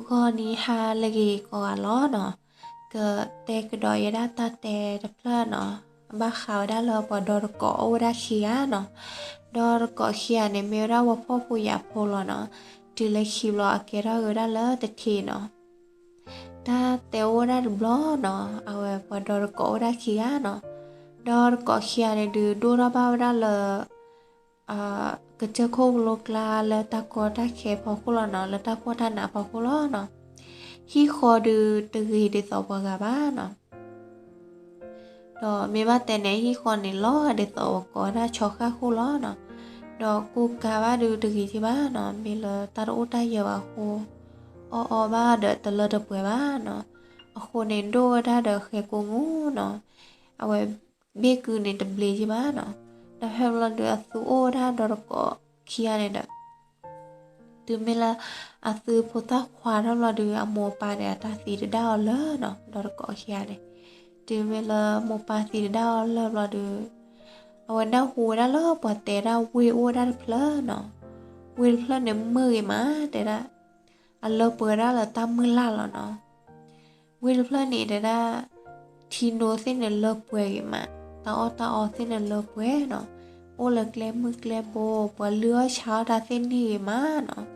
ဂီၤနံၤဟါလၢအဂ့ၤကိးဂၤလီၤနီၤ, ကတဲကဒီးယဲဒၣ်တၢ်တဲတဖျၢၣ်နီၤ, ဘၣ်ဃးဝဲဒၣ်လၢပှၤဒီတကိးအိၣ်ဝဲဒၣ်ခံဂၤနီၤ, ဒီတကိးခံဂၤန့ၣ် မ့ၢ်ဝဲဒၣ်ပှၤဖှီၣ်ဖိယာ်ဖိလီၤနီၤ, တုၤလၢခံဘျီအကဲထီၣ်က့ၤဝဲဒၣ်လၢတထံးနီၤ, တၢ်တဲအိၣ်ဝဲဒၣ်တဘျီနီၤ, အဝဲပှၤဒီတကိးအိၣ်ဝဲဒၣ်ခံဂၤနီၤ, ဒီတကိးခံဂၤန့ၣ်ဒုးဒိၣ်ထီၣ်ဘၣ်ဝဲဒၣ်လၢ ကစၢၢ်ခိၣ်ကလိကျါလၢတၢ်ကီတၢ်ခဲဖီခိၣ်လီၤနီၤ, လၢတၢ်ဖှီၣ်တၢ်နးဖီခိၣ်လီၤနီၤ, ဟံၣ်ဃီဒုးတဂ့ၤဒ်သိးပှၤဂၤဘၣ်နီၤ, ဒီးမ့ၢ်ဘၣ်တဲန့ၣ် ဟံၣ်ဃီန့ၣ်လီၤဒ်သိးပကိးဝဲဒၣ်ဆီဃၣ်ခိၣ်လီၤနီၤ, ဒီးကူကၤဘၣ်ဒုးတဂ့ၤက့ဘၣ်နီၤ, မ့ၢ်လၢတၢ်တအိၣ်တၢ်ယၢၤဘၣ်အဃိ, အီၣ်အီဘၣ်ဒီးတလၢတပှဲၤဘၣ်နီၤ, အဃိန့ၣ်ဒိၣ်ဝဲဒၣ်ဒီးဃဲၤကိာ်မူနီၤ, အဝဲ ဘ့ၣ်ကုန့ၣ်တဘျ့က့ဘၣ်နီၤ, ဒီးဖဲဘျီဒုးအသုအိၣ်ဝဲဒၣ်ဒီတကိးခံဂၤန့ၣ်ဒီး, တုၤမ့ၢ်လၢအသုဖိသၣ်ခွါထီၣ်ဘျီဒုး အမိၢ်အပၢ်န့ၣ် အတၢ်သံတဒၣ်အီၤလၢာ်နီၤ, ဒီတကိးခံဂၤန့ၣ်, တုၤမ့ၢ်လၢမိၢ်ပၢ်သံတဒၣ်အီၤလၢာ်ဘျီဒုး, အဝဲနၢ်ဟူဝဲဒၣ်လၢပှၤတဲဒၣ်ဝ့ၢ်အိၣ်ဝဲဒၣ်တဖျၢၣ်နီၤ, ဝ့ၢ်တဖျၢၣ်န့ၣ်မုာ်ဂ့ၤမး တဲဒၣ်, အလၢပှဲၤဒၣ်လၢတၢ်မုၢ်လၢ်လီၤနီၤ ဝ့ၢ်တဖျၢၣ်န့ၣ်တဲဒၣ်, ထံနိသ့ၣ်န့ၣ်လၢပှဲၤဂ့ၤမး, တၢ်အီၣ်တၢ်အီသ့ၣ်န့ၣ်လၢပှဲၤနီၤ, အိၣ်လၢကျဲမုၢ်ကျဲဘိ, ပှၤလုၢ်အီၣ်ဆါအီၣ်တၢ်သ့ၣ်န့ၣ်ဂ့ၤမးနီၤ,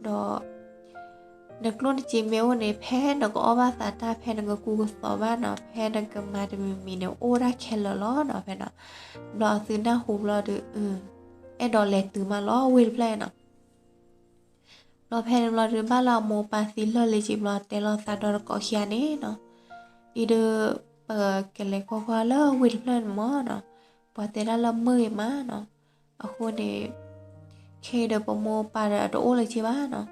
ဒီး နကျိၣ်နစ့မ့ၢ်အိၣ်န့ၣ် ဖဲနကအီၣ်ဘၣ်သးတၢ် ဖဲနကကူကသိးဘၣ်နီၤ, ဖဲနကမၤတမံၤမံၤန့ၣ် အိၣ်ဒၣ်ခဲလၢာ်လီၤနီၤ ဖဲနီၤ, ဘျီအသုနၢ်ဟူဘျီဒီး, အဲၣ်ဒိးလဲၤတုၤမးလီၤဝ့ၢ်တဖျၢၣ်နီၤ ဘျီဖဲန့ၣ်ဘျီဒုး ဘၣ်လၢအမိၢ်ပၢ်သံလၢာ်လံက့ဘျီ တဲလိာ်သးဒီတကိးခံဂၤန့ၣ်နီၤ, အံၤဒီး ပကလဲၤကွၢ်ကွၢ်လၢဝ့ၢ်တဖျၢၣ်န့ၣ်မးနီၤ, ပှၤတဲဒၣ်လၢမုာ်ဂ့ၤမးနီၤ, အဃိန့ၣ် ခဲအံၤဒီးပမိၢ်ပၢ်ဒီးအတအိၣ်လၢၤက့ဘၣ်နီၤ,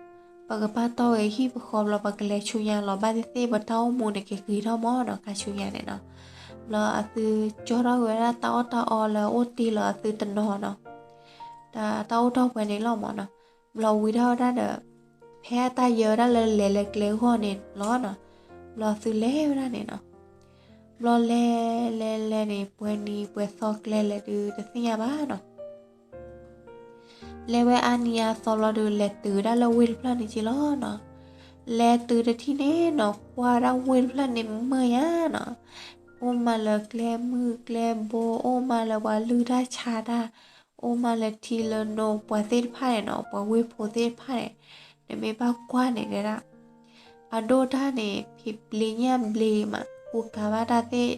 ပကပာ်တီၢ်ဝဲဟံၣ်ပဃီဘျီ ပကလဲၤဆူညါလီၤ ဘၣ်သ့ၣ်သ့ၣ် ပတၢ်အိၣ်မူန့ၣ် ကဂ့ၤထီၣ်မးနီၤ ခါဆူညါန့ၣ်နီၤ, ဘျီအသုကၠီထီၣ်က့ၤဝဲဒၣ်တၢ်အီၣ်တၢ်အီလၢအအိၣ်တ့ၢ်လၢအသုတနီၤနီၤ တၢ်တၢ်အိၣ်တီၢ်ပှဲၤန့ၣ်လီၤမးနီၤ, ဘျီဝံၤထီၣ်ဝဲဒၣ်ဒီး ဖဲအတၢ်ယၢၤဝဲဒၣ်လၢလဲၤလၢကျဲဂီၢ်န့ၣ်လီၤနီၤ, ဘျီသုလဲၤဝဲဒၣ်န့ၣ်နီၤ, ဘျီလဲၤလဲၤလဲၤန့ၣ် ပှဲၤနံၤပှဲၤသီကျဲလဲၣ်ဒုးတသ့ၣ်ညါဘၣ်နီၤ လဲၤဝဲအါနံၤအါသီဘျီဒုး လဲၤတုၤဝဲဒၣ်လၢဝ့ၢ်တဖျၢၣ်န့ၣ်က့လီၤနီၤ, လဲၤတုၤတထံၣ်န့ၣ်နီၤ ကွၢ်ဝဲဒၣ်ဝ့ၢ်တဖျၢၣ်န့ၣ်မုာ်ညါနီၤ, အိၣ်မးလၢကျဲမုၢ်ကျဲဘိ အိၣ်မးလၢပှၤလုၢ်တၢ်ဆါတၢ်, အိၣ်မးလၢထံလၢနိ ပှၤသ့ၣ်တဖၣ်န့ၣ်နီၤ ပှၤဝ့ၢ်ဖိသ့ၣ်တဖၣ်န့ၣ်, နမ့ၢ်ဘၣ်ကွၢ်န့ၣ်တဲဒၣ် အဒိၣ်တၢ်န့ၣ် ဖံးဘျ့ညၣ်ဘျ့မး ကူကၤဘၣ်တၢ်သ့ၣ်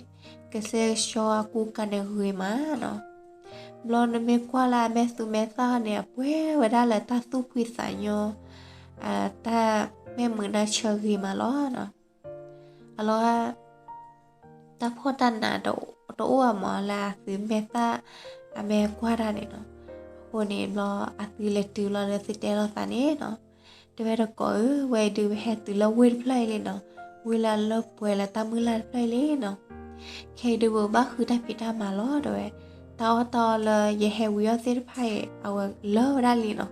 ကစဲကဆှီအကူကၤန့ၣ်ဂ့ၤမးနီၤ, ဘျီနမ့ၢ်ကွၢ်လၢအမဲာ်သူမဲာ်သၣ်န့ၣ် အပှဲၤဝဲဒၣ်လၢတၢ်သူၣ်ဖှံသးညီ, တၢ်မဲာ်မုာ်နၢ်ဆၢဂ့ၤမးလီၤနီၤ, အလီၤ တၢ်ဖှီၣ်တၢ်နးတအိၣ်အမးလၢအသုမဲာ်သၣ် အမဲာ်ကွၢ်တၢ်န့ၣ်နီၤ, အဃိန့ၣ်ဘျီအသုလဲၤတုၤလီၤဒီးသုတဲလိာ်သးန့ၣ်နီၤ, တဲဝဲတကိးဧၢ ဝဲအံၤဒုးပဟဲတုၤလၢဝ့ၢ်တဖျၢၣ်အံၤလံနီၤ, ဝ့ၢ်လၢအလၢပှဲၤလၢတၢ်မုၢ်လၢ်တဖျၢၣ်အံၤလံနီၤ, ခဲအံၤဒုးပကဘၣ်ဃုတၢ်ဖံးတၢ်မၤလီၤတဲဝဲ, တၢ်အီၣ်တၢ်အီလၢယဟဲဝံၤအီၣ်သ့ၣ်တဖၣ်အံၤ အဝဲလၢာ်ဝဲဒၣ်လံနီၤ,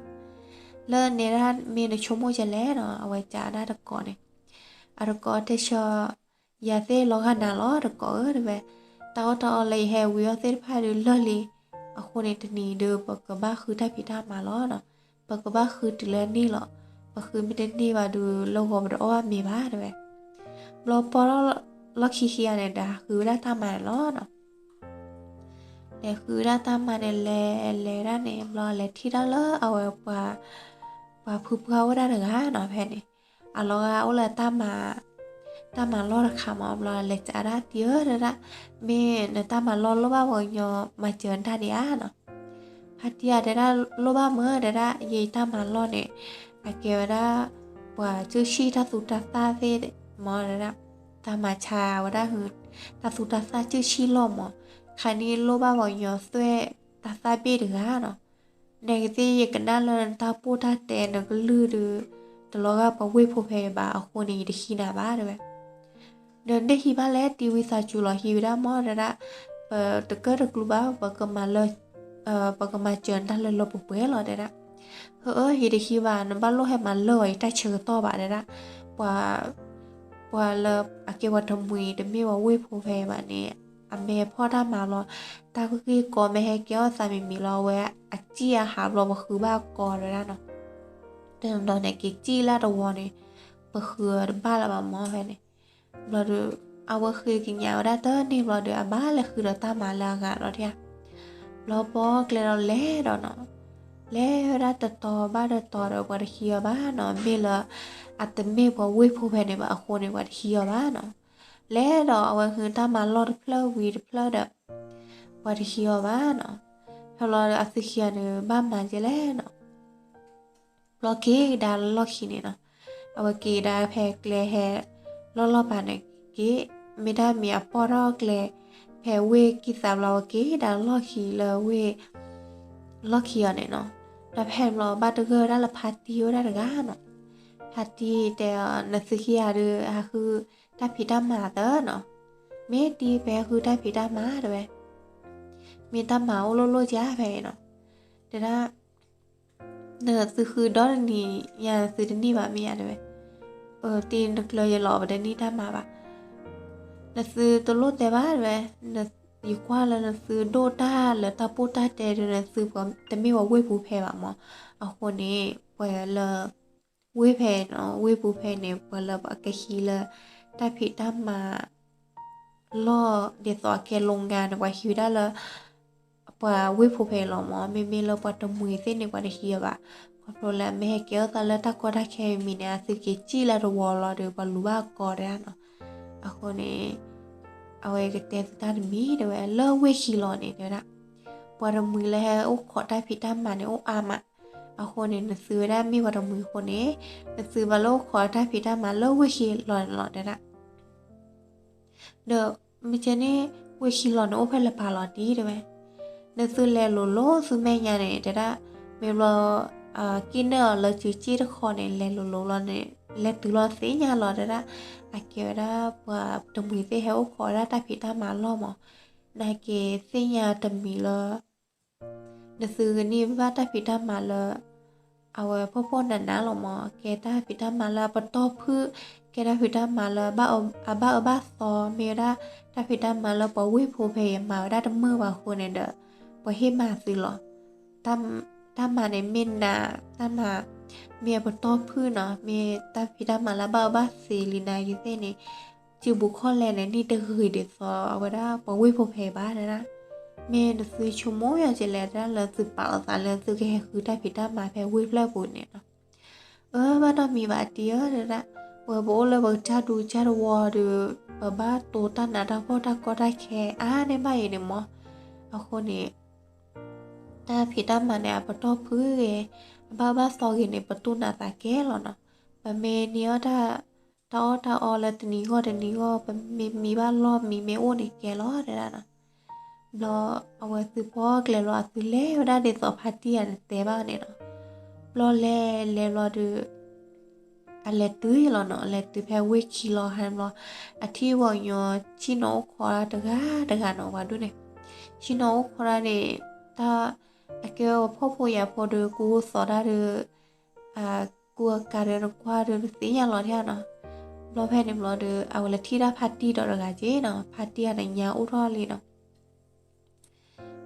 လၢန့ၣ်ဒၣ်မ့ၢ်နဆိကမိၣ်ကလဲၣ်နီၤ အဝဲစံးဝဲဒၣ်တကိးန့ၣ်, အတကိးတဲဆၢ ယၤသ့ၣ်လီၤဂာ်နၤလီၤတကိးဧၢတဲဝဲ, တၢ်အီၣ်တၢ်အီလၢယဟဲဝံၤအီၣ်သ့ၣ်တဖၣ်ဒုးလၢာ်လံ, အဃိန့ၣ်တနံၤဒုး ပကဘၣ်ဃုတၢ်ဖံးတၢ်မၤလီၤနီၤ, ပကဘၣ်ဃုတုၤလၢန့ၣ်လီၤ, ပဃုမ့ၢ်တန့ၢ်ဘၣ်ဒုး လၢဂီၤပတအီၣ်ဘၣ်မ့ၤဘၣ်တဲဝဲ, ဘျီပီၢ်ထီၣ်လီၢ်ခံခံဂၤန့ၣ် ဒီးဃုဝဲဒၣ်တၢ်မၤန့ၣ်လီၤနီၤ လဲၤဃုဒၣ်တၢ်မၤန့ၣ် လဲၤလဲၤဒၣ်န့ၣ် ဘျီလဲၤထံၣ်ဒၣ်လၢအဝဲပှၤ ပှၤဖုပှၢ်အိၣ်ဒၣ်တဂၤနီၤ ဖဲန့ၣ် အလီၤဂာ်အိၣ်လၢ တၢ်မၤလီၢ်တခါမး ဘျီလဲၤစံးဒၣ်တံၤဧၢ တဲဒၣ် မ့ၢ်နတၢ်မၤလီၢ်လိၣ်ဘၣ်ပှၤကညီ မၤစၢၤနတၢ်ဒံးဧါနီၤ ဖါတံၢ်ဧၢ တဲဒၣ် လိၣ်ဘၣ်မ့ၢ် တဲဒၣ် ယတၢ်မၤလီၢ်န့ၣ် အကဲဝဲဒၣ် ပှၤကၢၢ်ဆံၣ်တၢ်သူတၢ်သၣ်သ့ၣ်မး တဲဒၣ် တၢ်မၤဆါဝဲဒၣ် တၢ်သူတၢ်သၣ်ကၢၢ်ဆံၣ်လီၢ်မး ခါန့ၣ်လိၣ်ဘၣ်ပှၤကညီသွဲၣ်တၢ်သၣ်ဘ့ၣ်တဂၤနီၤ နကသ့ၣ်ယကနၣ်လၢနတၢ်ပိၢ်တၢ်တဲနကလုၢ်ဒီး တလီၤဂာ်ပှၤဝ့ၢ်ဖိဖဲအံၤဘၣ် အဃိန့ၣ် ယတဟံးနၤဘၣ် တဲဝဲ ဒီးနဟံးဘၣ်လဲၣ် တံၤဝံသးစူၤလီၤ ဟံးဝဲဒၣ်မး တဲဒၣ် ပတကၢၢ်တကျူဘၣ် ပကမၤလၢ ပကမၤစၢၤနတၢ်လၢလၢပှဲၤပှဲၤလီၤ တဲဒၣ် ဟၢအၢ ယတဟံးဘၣ် နဘၣ်လိၣ်ဟဲမၤလၢအီၤ ယတၢ်ဆၢကတီၢ်ဘၣ် တဲဒၣ် ပှၤ ပှၤလၢအကဲပှၤတမှံၤတမ့ၢ်ပှၤဝ့ၢ်ဖိဖဲအံၤဘၣ်န့ၣ် အမဲာ်ဖှီၣ်တၢ်မၤဘျီ တၢ်ဂ့ၢ်ကီမဲာ်ဟဲကဲအီၣ်သးမံၤမံၤလီၤ အဝဲအစံၣ်အဟးဘျီ ပဃုဘၣ်ကီ တဲဒၣ်နီၤ တနီၤန့ၣ် က့ၤစံၣ်လၢတဝီန့ၣ် ပဃုအီၤတဘၣ်လၢၤဘၣ်မၢ်ဖဲန့ၣ်. ဘျီဒီး အဝဲဃ့ကညးဝဲဒၣ်တန့ၢ်ဘျီဒီး အဘၣ်လဲၤဃုဒီးတၢ်မၤလၢအဂၤဒီးဒၣ်, ဘျီပှၤကျဲဒီးလဲၤဒီးနီၤ, လဲၤဝဲဒၣ်တတီၤဘၣ်တတီၤဒီး ပှၤတဟံးအီၤဘၣ်နီၤ, မ့ၢ်လၢ အတမ့ၢ်ပှၤဝ့ၢ်ဖိဖဲန့ၣ်ဘၣ်အဃိန့ၣ် ပှၤတဟံးအီၤဘၣ်နီၤ. လဲၤဒီးအဝဲဟုတၢ်မၤလီၢ်တဖျၢၣ်ဝံၤတဖျၢၣ်ဒီး ပှၤတဟံးအီၤဘၣ်နီၤ. ဖဲလီၤဒီးအသုခံဂၤန့ၣ် ဘၣ်မၤကဲလဲၣ်နီၤ. ဘျီက့ၤကဒါလၢလီၢ်ခံန့ၣ်နီၤ, အဝဲက့ၤကဒါဖဲကျဲဟဲ လီၢ်လီၢ်ပၤန့ၣ်က့ၤ, မ့ၢ်တၢ်မံၤအပီၢ်ထီၣ်ကျဲ ဖဲဝ့ၢ်ကံၢ်သးဘျီ အဝဲက့ၤကဒါလီၢ်ခံလၢဝ့ၢ် လီၢ်ခံအီၤန့ၣ်နီၤ. ဒီးဖဲန့ၣ်ဘျီ ဘၣ်တဂၢၢ်ဝဲဒၣ်လၢဖါတံၢ်ဝဲဒၣ်တဂၤနီၤ. ဖါတံၢ်တဲအီၤ နသုခံဂၤဒီး ဟးဃုတၢ်ဖံးတၢ်မၤသၢနီၤ. မ့ၢ်တံၢ် ပဟဲဃုတၢ်ဖံးတၢ်မၤတဲဝဲ, မ့ၢ်တၢ်မၤအိၣ်လိၣ်လိၣ်ကဲဖဲအံၤနီၤ. တဲဒၣ် နသုဃုဒီတနံၤညါ သုတန့ၢ်ဘၣ်မ့ၢ်ဧါတဲဝဲ. တံၢ် နကျၢၤယလီၤ ပတန့ၢ်တၢ်မၤဘၣ်. နသုတလိၣ်တဲဘၣ်တဲဝဲ, ယကွၢ်လၢနသုဒိၣ်တၢ်လၢတၢ်ပိၢ်တၢ်တဲဒီး နသုပှၤတမ့ၢ်ပှၤဝ့ၢ်ပူၤဖဲဘၣ်မၢ်. အဃိန့ၣ် ပှၤလၢ ဝ့ၢ်ဖဲနီၤ, ဝ့ၢ်ပူၤဖဲန့ၣ် ပှၤလၢပှၤကဟံးလၢ တၢ်ဖံးတၢ်မၤ လီၢ်ဒ်သိးအကဲ โรงงาน န့ၣ် ပှၤဟံးဝဲဒၣ်လၢ ပှၤဝ့ၢ်ဖိဖဲလီၤမၢ်. မ့မ့ၢ်လၢပှၤတမှံၤသ့ၣ်န့ၣ် ပှၤတဟံးအီၤဘၣ်. ခီဖျိလၢအမ့ၢ်ဟဲကဲထီၣ်သးလၢတၢ်ကီတၢ်ခဲမံၤန့ၣ် အသုက့ၤစံၣ်လၢတဝီလီၤဒီး ပှၤလူၤဘၣ်ကီတဲဒၣ်နီၤ. အဃိန့ၣ် အဝဲကတဲသုတၢ်တမံၤတဲဝဲ လၢဝ့ၢ်ခံလီၤန့ၣ်တဲဝဲဒၣ်, ပှၤတမှံၤလၢဟဲအိၣ်ခိးတၢ်ဖံးတၢ်မၤန့ၣ် အိၣ်အါမး. အဃိန့ၣ် နသုဝဲဒၣ်မ့ၢ်ပှၤတမှံၤအဃိန့ၣ် နသုဘၣ်လၢအိၣ်ခိးတၢ်ဖံးတၢ်မၤလၢဝ့ၢ်ခံလီၤန့ၣ်လီၤတဲဒၣ်. ဒီးမ့ၢ်ကဲန့ၣ် ဝ့ၢ်ခံလီၤန့ၣ် အိၣ်ဖဲလဲၣ်ပာ်လီၤတံၢ်တဲဝဲ. နသုလဲၤလိၤလိၤသုမဲာ်ညါန့ၣ်တဲဒၣ်, မ့ၢ်ဘျီ က့ၢ်နၢၣ်အီၤလၢစုစ့ၣ်တခီန့ၣ် လဲၤလိၤလိၤလီၤန့ၣ် လဲၤတုၤလီၤသ့ၣ်ညါလီၤတဲဒၣ်. အကဲဝဲဒၣ်ပှၤတမှံၤသ့ၣ်ဟဲအိၣ်ခိးဝဲဒၣ်တၢ်ဖံးတၢ်မၤလီၢ်မၢ်. နာ်က့ၤသ့ၣ်ညါတမံၤလၢ နသုကန့ၢ်ဘၣ်တၢ်ဖံးတၢ်မၤလၢ အဝဲဖှီၣ်ဖှီၣ်နးနးလီၤမၢ်. ကဲတၢ်ဖံးတၢ်မၤလၢအပတီၢ်ဖုၣ်, ကဲတၢ်ဖံးတၢ်မၤလၢအဘၣ်အၢဘၣ်သီ, မ့ၢ်ဝဲဒၣ်တၢ်ဖံးတၢ်မၤလၢပှၤဝ့ၢ်ဖိဖဲအံၤမၤဝဲဒၣ်တမုာ်ဘၣ်အဃိန့ၣ်ဒီး ပှၤဟ့ၣ်မၤသုလီၤ. တၢ်မၤန့ၣ်မ့ၢ်နး, တၢ်မၤ မ့ၢ်အပတီၢ်ဖုၣ်နီၤ, မ့ၢ်တၢ်ဖံးတၢ်မၤလၢအဘၣ်အၢဘၣ်သီလံနာ်က့ၤသ့ၣ်န့ၣ် စုပူၤခီၣ်လဲၢ်န့ၣ် န့ၢ်တဂ့ၤဒ်သိးအဝဲဒၣ်ပှၤဝ့ၢ်ဖိဖဲဘၣ်တဲဒၣ်. မ့ၢ်နသုဆိကမိၣ်ယီၤကလဲၣ်ဒၣ်လၢသုပာ်လီၤသးလၢသုကဟဲဃုတၢ်ဖံးတၢ်မၤဖဲဝ့ၢ်ဖျၢၣ်ပူၤန့ၣ်နီၤ. အၢ ဘၣ်နီတမံၤဘၣ်တံၢ်ဧၢတဲဒၣ်, ပဝဲပအိၣ်လၢပကစၢ်ဒူကစၢ်တဝီဒီး ပဘၣ်တိၤတၢ်နးတၢ်ဖှီၣ်တၢ်ကီတၢ်ခဲအါန့ၢ်ဘၣ်အံၤန့ၣ်မၢ်. အဃိန့ၣ် တၢ်ဖံးတၢ်မၤန့ၣ် အပတီၢ်ဖုၣ်ဂ့ၤ, အဘၣ်အၢဘၣ်သီဂ့ၤန့ၣ် ပတိၢ်နးသးကဲလီၤနီၤ. ပမ့ၢ်န့ၢ်အီၣ်တၢ် တၢ်အီၣ်တၢ်အီလၢတနံၤဂီၢ်တနံၤဂီၢ် ပမ့ၢ်မံဘၣ်လီၢ်မံမ့ၢ်အိၣ်န့ၣ်ကဲလီၤတဲဒၣ်နီၤ. ဘျီအဝဲသုဖီကျဲလီၤ အသုလဲၤဝဲဒၣ်ဒ်သိးဖါတံၢ်ဧါန့ၣ်တဲဘၣ်န့ၣ်နီၤ. ဘျီလဲၤလဲၤဘျီဒီး အလဲၤတုၤလီၤနီၤ, အလဲၤတုၤဖဲဝ့ၢ်ခံလီၤဟါဘျီ, အထံၣ်ပှၤကညီဆ့ၣ်နီၤအိၣ်ခိးတၢ်တဂၤတဂၤနီၤ, ပှၤဒိၣ်န့ၣ် ဆ့ၣ်နီၤအိၣ်ခိးတၢ်န့ၣ် တၢ် အကဲဝဲဖှီၣ်ဖိယာ်ဖိဒီး ကူသိးတၢ်ဒီး ကူအကၤဒီးနကွၢ်ဒီး နသ့ၣ်ညါလီၤထဲနီၤ. ဘျီဖဲန့ၣ်ဘျီဒီး အဝဲလဲၤထံၣ်ဒၣ်ဖါတံၢ်ဒီးတဂၤက့နီၤ, ဖါတံၢ်အန့ၣ်ညါအိၣ်ထီၣ်လံနီၤ.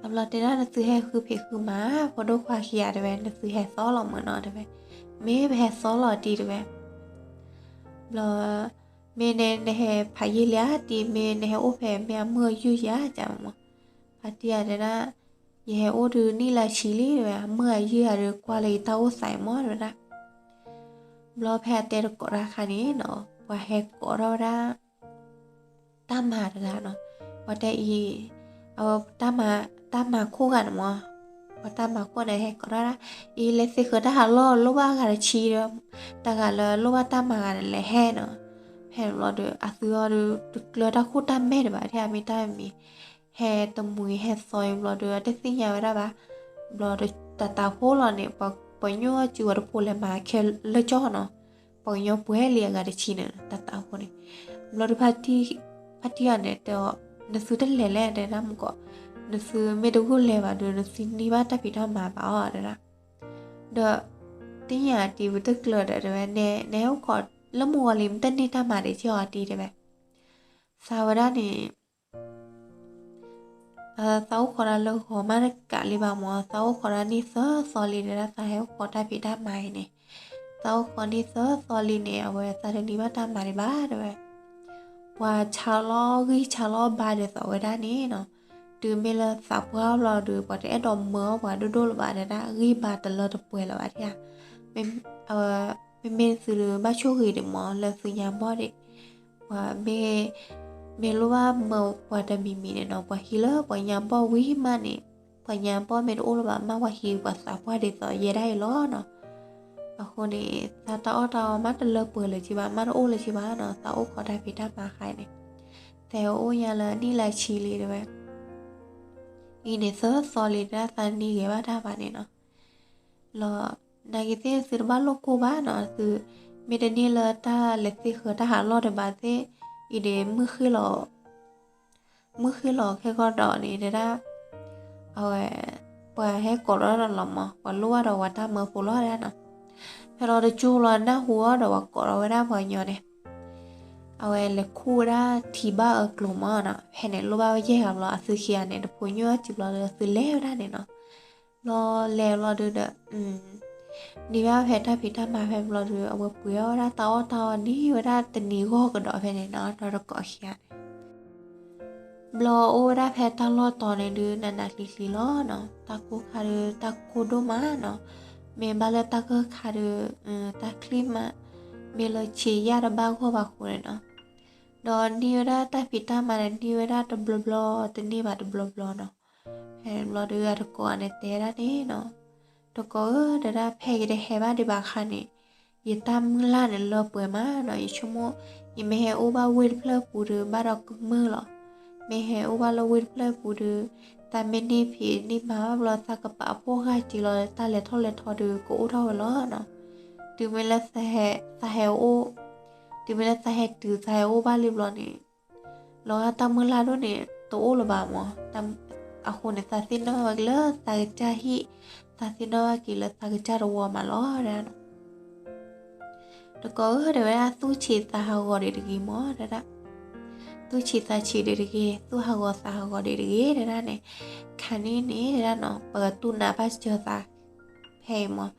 အဘျီတဲဒၣ်နသုဟဲဃုဖံးဃုမၤ ဖိဒိၣ်ခွါခံဂၤတဲဝဲ, နသုဟဲသီလီၤမုာ်နီၤတဲဝဲ. မ့ၢ်ပဟဲသီလီၤတံၢ်တဲဝဲ. ဘျီ မ့ၢ်နဟဲဖးယံာ်လံဧါတံၢ်, မ့ၢ်နဟဲအိၣ်ဖဲမ့ၢ်အမုာ်အယုၢ်ဧါတဲမၢ်. ဖါတံၢ်အတဲဒၣ် ယဟဲအိၣ်ဒုးနံၣ်လၢဆံလံတဲဝဲ, အမုာ်အယုၢ်ဧါဒီးကွၢ်လၢယတၢ်အိၣ်သးအံၤမၢ်တဲဝဲဒၣ်. ဘျီဖဲအတဲတကိးတၢ်အခါန့ၣ်နီၤ, ပှၤဟဲကိးထီၣ်ဝဲဒၣ် တၢ်မၤတဂၤနီၤ, ပှၤတဲအံၤ အဝဲ တၢ်မၤခိၣ်ဂၤန့ၣ်မၢ်, ပှၤတၢ်မၤခိၣ်န့ၣ်ဟဲကိးထီၣ်ဒၣ်, အံၤလဲၤသ့ဃၢၤတၢ်ဟးလီၢ် လိၣ်ဘၣ်အဂၤတဆံဒီး တဂၤလၢလိၣ်ဘၣ်တၢ်မၤဂၤန့ၣ်လဲၤဟဲနီၤ. ဖဲန့ၣ်ဘျီဒီး အသုအီၤဒီး တကျၢၤတၢ်ခိၣ်တၢ်မဲာ်ဒံးဘၣ် ထဲအမ့ၢ်တၢ်မံၤ ဟဲတမှံၤဟဲသီအံၤဘျီဒီး အတသ့ၣ်ညါဝဲဒၣ်ဘၣ်. ဘျီဒီးတၢ်တၢ်ဖိလီၤန့ၣ် ပှၤကညီစုဝဲတဖိလဲၤမၤခဲလၢာ်ကၠီနီၤ, ပှၤကညီပှဲၤလံအဂၤတဆံန့ၣ် တၢ်တၢ်ဖိန့ၣ်. ဘျီဒီး ဖါတံၢ်အီၤန့ၣ်တဲအီၤ, နသုတလဲၤလဲၣ်တဲဒၣ်မူကီး, နသုမ့ၢ်တဂိၢ်လဲၤဘၣ်ဒီး နသုန့ၢ်ဘၣ်တၢ်ဖံးတၢ်မၤဘၣ်အီၤတဲဒၣ်. ဒီး သ့ၣ်ညါတံၢ် ပတကျၢၤဒီးတဲဝဲ, နဟဲအိၣ်ခိးလၢမူကီးလံ မ့ၢ်တန့ၢ်တၢ်မၤဒံးက့ၤအီၤတံၢ်တဲဝဲ. သးဝဲဒၣ်န့ၣ် သးအိၣ်ခိးတၢ်လၢဂီၤမးတကးလံဘၣ်မၢ်, သးအိၣ်ခိးတၢ်န့ၢ်သၢသီလံတဲဒၣ်, သးဟဲအိၣ်ခိးတၢ်ဖံးတၢ်မၤအံၤန့ၣ် သးအိၣ်ဃီန့ၢ်သၢသီလံန့ၣ် အဝဲသးတနံၤဘၣ်တၢ်မၤဒံးဘၣ်တဲဝဲ, ပှၤဆါလီၤဂံၢ်ဆါလီၤဘါဒ်သိးဝဲဒၣ်န့ၣ်နီၤ, တုၤမ့ၢ်လၢသးပှၢ်ဘျီဒီး ပှၤတအဲၣ်ဒိးမၢအီၣ်ပှၤဒိၣ်ဒိၣ်လၢၤဘၣ်တဲဒၣ်, ဂံၢ်ဘါတလၢတပှဲၤလၢၤဘၣ်ထံၣ်ဧါ, မ့မ့ၢ်သုဘၣ်ဆိၣ်ဂ့ၤဒံးမး လၢသုညါဘီၣ်ဒံး, ပှၤမ့ၢ် မ့ၢ်လိၣ်ဘၣ်မၢပှၤတမံၤမံၤန့ၣ်နီၤ, ပှၤဟံးလၢပှၤညါဘီၣ်ဝံၤမးန့ၣ်, ပှၤညါဘီၣ်မ့ၢ်တအိၣ်လၢၤဘၣ် မ့ၢ်ပှၤဟံးပှၤသးပှၢ်ဒ်သိးယဲဒၣ်အံၤလီၤနီၤ. အဃိန့ၣ် သးတၢ်အီၣ်တၢ်အီမးတလၢပှဲၤလၢၤက့ဘၣ် မးတအိၣ်လၢၤက့ဘၣ်နီၤ, သးအိၣ်ခိးတၢ်ဖံးတၢ်မၤခါအံၤန့ၣ်, သဲအိၣ်ညါလၢနံၣ်လၢဆံလံတဲဝဲ အံၤန့ၣ်သၢသီလံတၢ်သးနံၤဂဲၤဘၣ်တၢ်ဘၣ်န့ၣ်နီၤ, လီၤ, နာ်က့သ့ၣ်သုတဘၣ်လိၣ်ကိၢ်ဘၣ်နီၤ, သုမ့ၢ်တန့ၢ်လၢတၢ်လဲၤသ့ၣ်ဃၢၤတၢ်ဟးလီၢ်ဒံးဘၣ်သ့ၣ်, အံၤန့ၣ် မုၢ်ဃ့ၢ်လီၤခဲကီၢ်ဒီးန့ၣ်တဲဒၣ်, အဝဲ ပှၤဟဲကိးထီၣ်ဒီးလီၤမး ပှၤလိၣ်ဘၣ်ဒီးပှၤတၢ်မၢဖိလီၤတဲဒၣ်နီၤ, ဖဲလီၤတကၠိလီၤနၢ်ဟူအီၤဒီးပှၤကိးထီၣ်ဝဲဒၣ်ပှၤကညီန့ၣ် အဝဲလဲၤခူၣ်ဝဲဒၣ်ထံဘၣ်အၢကျိၤမးနီၤ, ဖဲန့ၣ်လိၣ်ဘၣ်ဝဲယဲၢ်ဂၤဘျီ အသုခံဂၤန့ၣ် တဖိညိၣ်အစုဘျီဒီးသုလဲၤဝဲဒၣ်န့ၣ်နီၤ, ဘျီလဲၤဘျီဒုဒီး န့ၢ်ဘၣ်ဖဲတၢ်ဖံးတၢ်မၤဖဲဘျီဒီး အဝဲပှ့ၤအီၣ်ဝဲဒၣ်တၢ်အီၣ်တၢ်အီန့ၢ်ဝဲဒၣ်တနံၤဂီၢ်ကဒီးဖဲန့ၣ်နီၤ, ဒီးတကိးခံဂၤန့ၣ် ဘျီအိၣ်ဝဲဒၣ်ဖဲတၢ်လီၢ်တီၤန့ၣ်ဒုး နးနးကျံၤကျံၤလီၤနီၤ, တၢ်ကိၢ်ခါဒုး တၢ်ကိၢ်ဒိၣ်မးနီၤ, မ့ၢ်ဘၣ်လၢတၢ်ကၢၢ်ခါဒုး တၢ်ချံၣ်မး မ့ၢ်လၢဆံးယၣ်တဘၣ်ဂီၢ်ဘၣ်ဃိန့ၣ်နီၤ, ဒီးန့ၢ်ဝဲဒၣ်တၢ်ဖံးတၢ်မၤန့ၣ် န့ၢ်ဝဲဒၣ်တဘျီဘျီ တန့ၢ်ဘၣ်တဘျီဘျီနီၤ, ဖဲဘျီဒုးအတကိးန့ၣ်တဲဒၣ်န့ၣ်နီၤ, တကိးဧၢ တဲဒၣ် ဖဲယတဟဲဘၣ်ဒံးဘၣ်အခါန့ၣ် ယတၢ်မုၢ်လၢ်န့ၣ်လၢပှဲၤမးနီၤ, ယဆိကမိၣ် ယမ့ၢ်ဟဲအိၣ်ဘၣ်ဝ့ၢ်တဖျၢၣ်ပူၤဒုး ဘၣ်ဒီးကမုာ်လီၤ, မ့ၢ်ဟဲအိၣ်ဘၣ်လၢဝ့ၢ်တဖျၢၣ်ပူၤဒုး သးမ့ၢ်န့ၢ်ဖံးန့ၢ်မၤဘၣ်ဘျီ သးကပာ်ဖှိၣ်ဂာ်က့ၤလီၤ တၢ်လဲၤထီၣ်လဲၤထီဒုး ကအိၣ်ထီၣ်ဝဲလီၤနီၤ, တုၤမ့ၢ်လၢ သးဟဲအိၣ် တုၤမ့ၢ်လၢသးဟဲတုၤသးဟဲအိၣ်ဘၣ်လံဘျီန့ၣ် လီၤဂာ်တၢ်မုၢ်လၢ်ဒိၣ်န့ၣ် တအိၣ်လၢၤဘၣ်မး, အဃိန့ၣ် သးသ့ၣ်နီၣ်ဝဲက့ၤလၢသးကစၢ်ဟံၣ်, သးသ့ၣ်နီၣ်ဝဲက့ၤလၢသးကစၢ်တဝီမးလီၤ တဲဒၣ်နီၤ, တကိးဧၢ တဲဝဲဒၣ် သူၣ်ဆံးသးဟးဂီၤဒံးတဂ့ၤမး တဲဒၣ်, သူၣ်ဆံးသးဆံးဒံးတဂ့ၤ, သူၣ်ဟးဂီၤသးဟးဂီၤဒံးတဂ့ၤ တဲဒၣ်န့ၣ်, ခါန့ၣ်န့ၣ် တဲဒၣ်နီၤ ပကတူၢ်နးဘၣ်စၢၤသး ဖဲအံၤမး,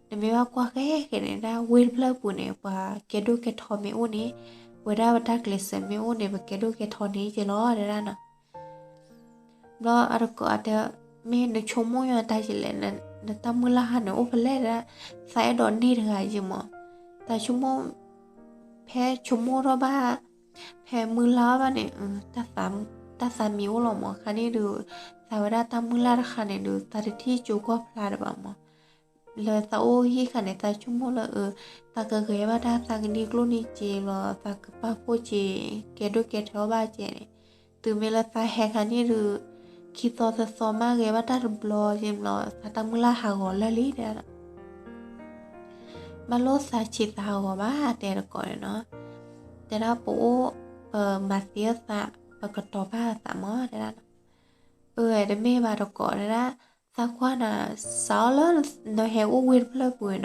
နမ့ၢ်ဘၣ်ကွၢ်ဃဲဃဲန့ၣ် ဒၣ်ဝ့ၢ်တဖျၢၣ်ပူၤန့ၣ် ပှၤကဲဒိၣ်ကဲထီမ့ၢ်အိၣ်န့ၣ်, ဝဲဒၣ်ပတၢ်ကျဲးစၢးမ့ၢ်အိၣ်န့ၣ် ပကဲဒိၣ်ကဲထီန့ၣ်က့လီၤ တဲဒၣ်နီၤ, ဘျီအတကိးအတဲ, မ့ၢ်နဆိကမိၣ်ညီတၢ်ယလဲၣ်, နတၢ်မုၢ်လၢ်ဟါန့ၣ်အိၣ်ဖဲလဲၣ်ဒၣ်, သးအဲၣ်ဒိးန့ၢ်တဂၤယမး, တၢ်ဆိကမိၣ်, ဖဲဆိကမိၣ်ထီၣ်ဘၣ်, ဖဲမုၢ်လၢ်ဘၣ်န့ၣ်, တၢ်သးမံအိၣ်လီၤမး, ခါန့ၣ်ဒုး, သးဝဲဒၣ်တၢ်မုၢ်လၢ်တခါန့ၣ်ဒုး သးတထံၣ်ကၠိကွၢ်ဖျါဒံးဘၣ်မး လၢသးအိၣ်ဟံၣ်ခါန့ၣ် သးဆိကမိၣ်လၢအ, သးကဂဲၤဘၣ်တၢ်သးကန့ၢ်ကျိၣ်န့ၢ်စ့လီၤ သးကပာ်ဖှိၣ်စ့, ကဲဒိၣ်ကဲထီဘၣ်စ့န့ၣ်, တုၤမ့ၢ်လၢသးဟဲခါန့ၣ်ဒုး, ခံသီသၢသီမးဂဲၤဘၣ်တၢ်တဘျီက့ဘျီ သးတၢ်မုၢ်လၢ်ဟးဂီၤလၢာ်လံတဲဒၣ် ဘၣ်လိၣ်သးဆံးသးဟးဂီၤဘၣ် တဲတကိးန့ၣ်နီၤ, တဲဒၣ်ပအိၣ်, ပမၤသံအသး, ပကတီၤပာ်အသးမး တဲဒၣ်နီၤ, အၢ တမ့ၢ်ဘၣ်တကိးတဲဒၣ်, သးကွၢ်နၤ, စးအီၣ်လၢနဟဲအိၣ်ဝ့ၢ်တဖျၢၣ်ပူၤနီၤ, အတ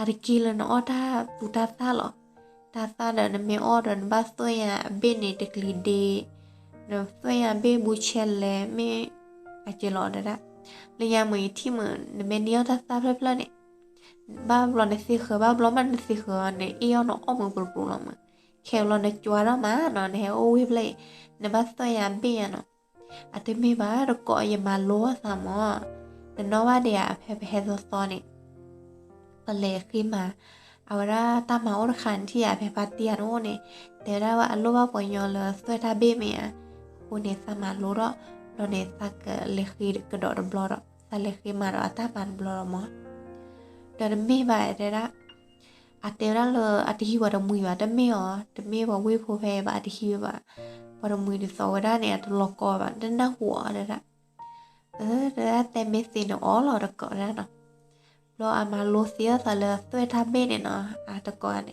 က့ၢ်လၢနအီၣ်တၢ်သူတၢ်သၣ်လီၤ, တၢ်သၣ်ဒီးနမ့ၢ်အီၣ်ဒီးနဘၣ်သွဲၣ်ညါအဘ့ၣ်န့ၣ်တကလံၤဒ့, နသွဲၣ်ညါဘ့ၣ်ဘူးဆဲလဲၣ် မ့ၢ်, အက့ၤလီၤတဲဒၣ်, လၢညါမ့ၢ်ယထံၣ်မ့ၢ် နမ့ၢ်န့ၢ်အီၣ်တၢ်သၣ်ဖျၢၣ်ဖျၢၣ်န့ၣ် ဘၣ်ဘျီနသ့ဃၢၤ ဘၣ်ဘျီမးနသ့ဃၢၤ နအ့ၣ်အီၣ်နအီၣ်မုာ်ပူၤပူၤလီၤမး, ခဲဘျီနကွၢ်ထီၣ်မးနီၤ နဟဲအိၣ်ဝ့ၢ်ဖျၢၣ်အံၤ, နဘၣ်သွဲၣ်ညါဘ့ၣ်ညါနီၤ, အတမ့ၢ်ဘၣ်တကိးယမၤလိအသးမး, နနီၣ်ဘၣ်ဒံးဧါ ဖဲပဟဲသီသီန့ၣ် ပလဲၤဃ့မၤ, အဝဲဒၣ်တၢ်မၤအိၣ်တခါန့ၣ်ထံၣ်ဧါ ဖဲဖါတံၢ်ဧါန့ၣ်အိၣ်န့ၣ်, တဲဝဲဒၣ်ဝဲအလိၣ်ဘၣ်ပှၤညီလၢသွဲၣ်တၢ်ဘ့ၣ်မ့ၢ်ဧါ, အဃိန့ၣ်သးမၤလိထီၣ်, ဘျီန့ၣ် သးကလဲၤဃ့ကဒီးတဘျီဒီး သးလဲၤဃ့မၤဒီးအတၢ်မၤတဘျီဒီးမး, ဒီးတမ့ၢ်ဘၣ်တဲဒၣ် အတဲဝဲဒၣ်လၢအတဟံးပှၤတမှံၤဘၣ် တမ့ၢ်အီၤ, တမ့ၢ်ပှၤဝ့ၢ်ဖိဖဲအံၤဘၣ် အတဟံးဝဲဘၣ်, ပှၤတမှံၤဒ်သိးဝဲဒၣ်န့ၣ် အတလီၤကီဘၣ် တနၢ်ဟူအီၤတဲဒၣ်, အၢ တဲဒၣ်တဲမ့ၢ်သ့န့ၣ်အီၤလီၤတကိးဒၣ်နီၤ, ဘျီအမၤလိသ့အသးလၢသွဲၣ်တၢ်ဘ့ၣ်န့ၣ်နီၤ အတကိးန့ၣ်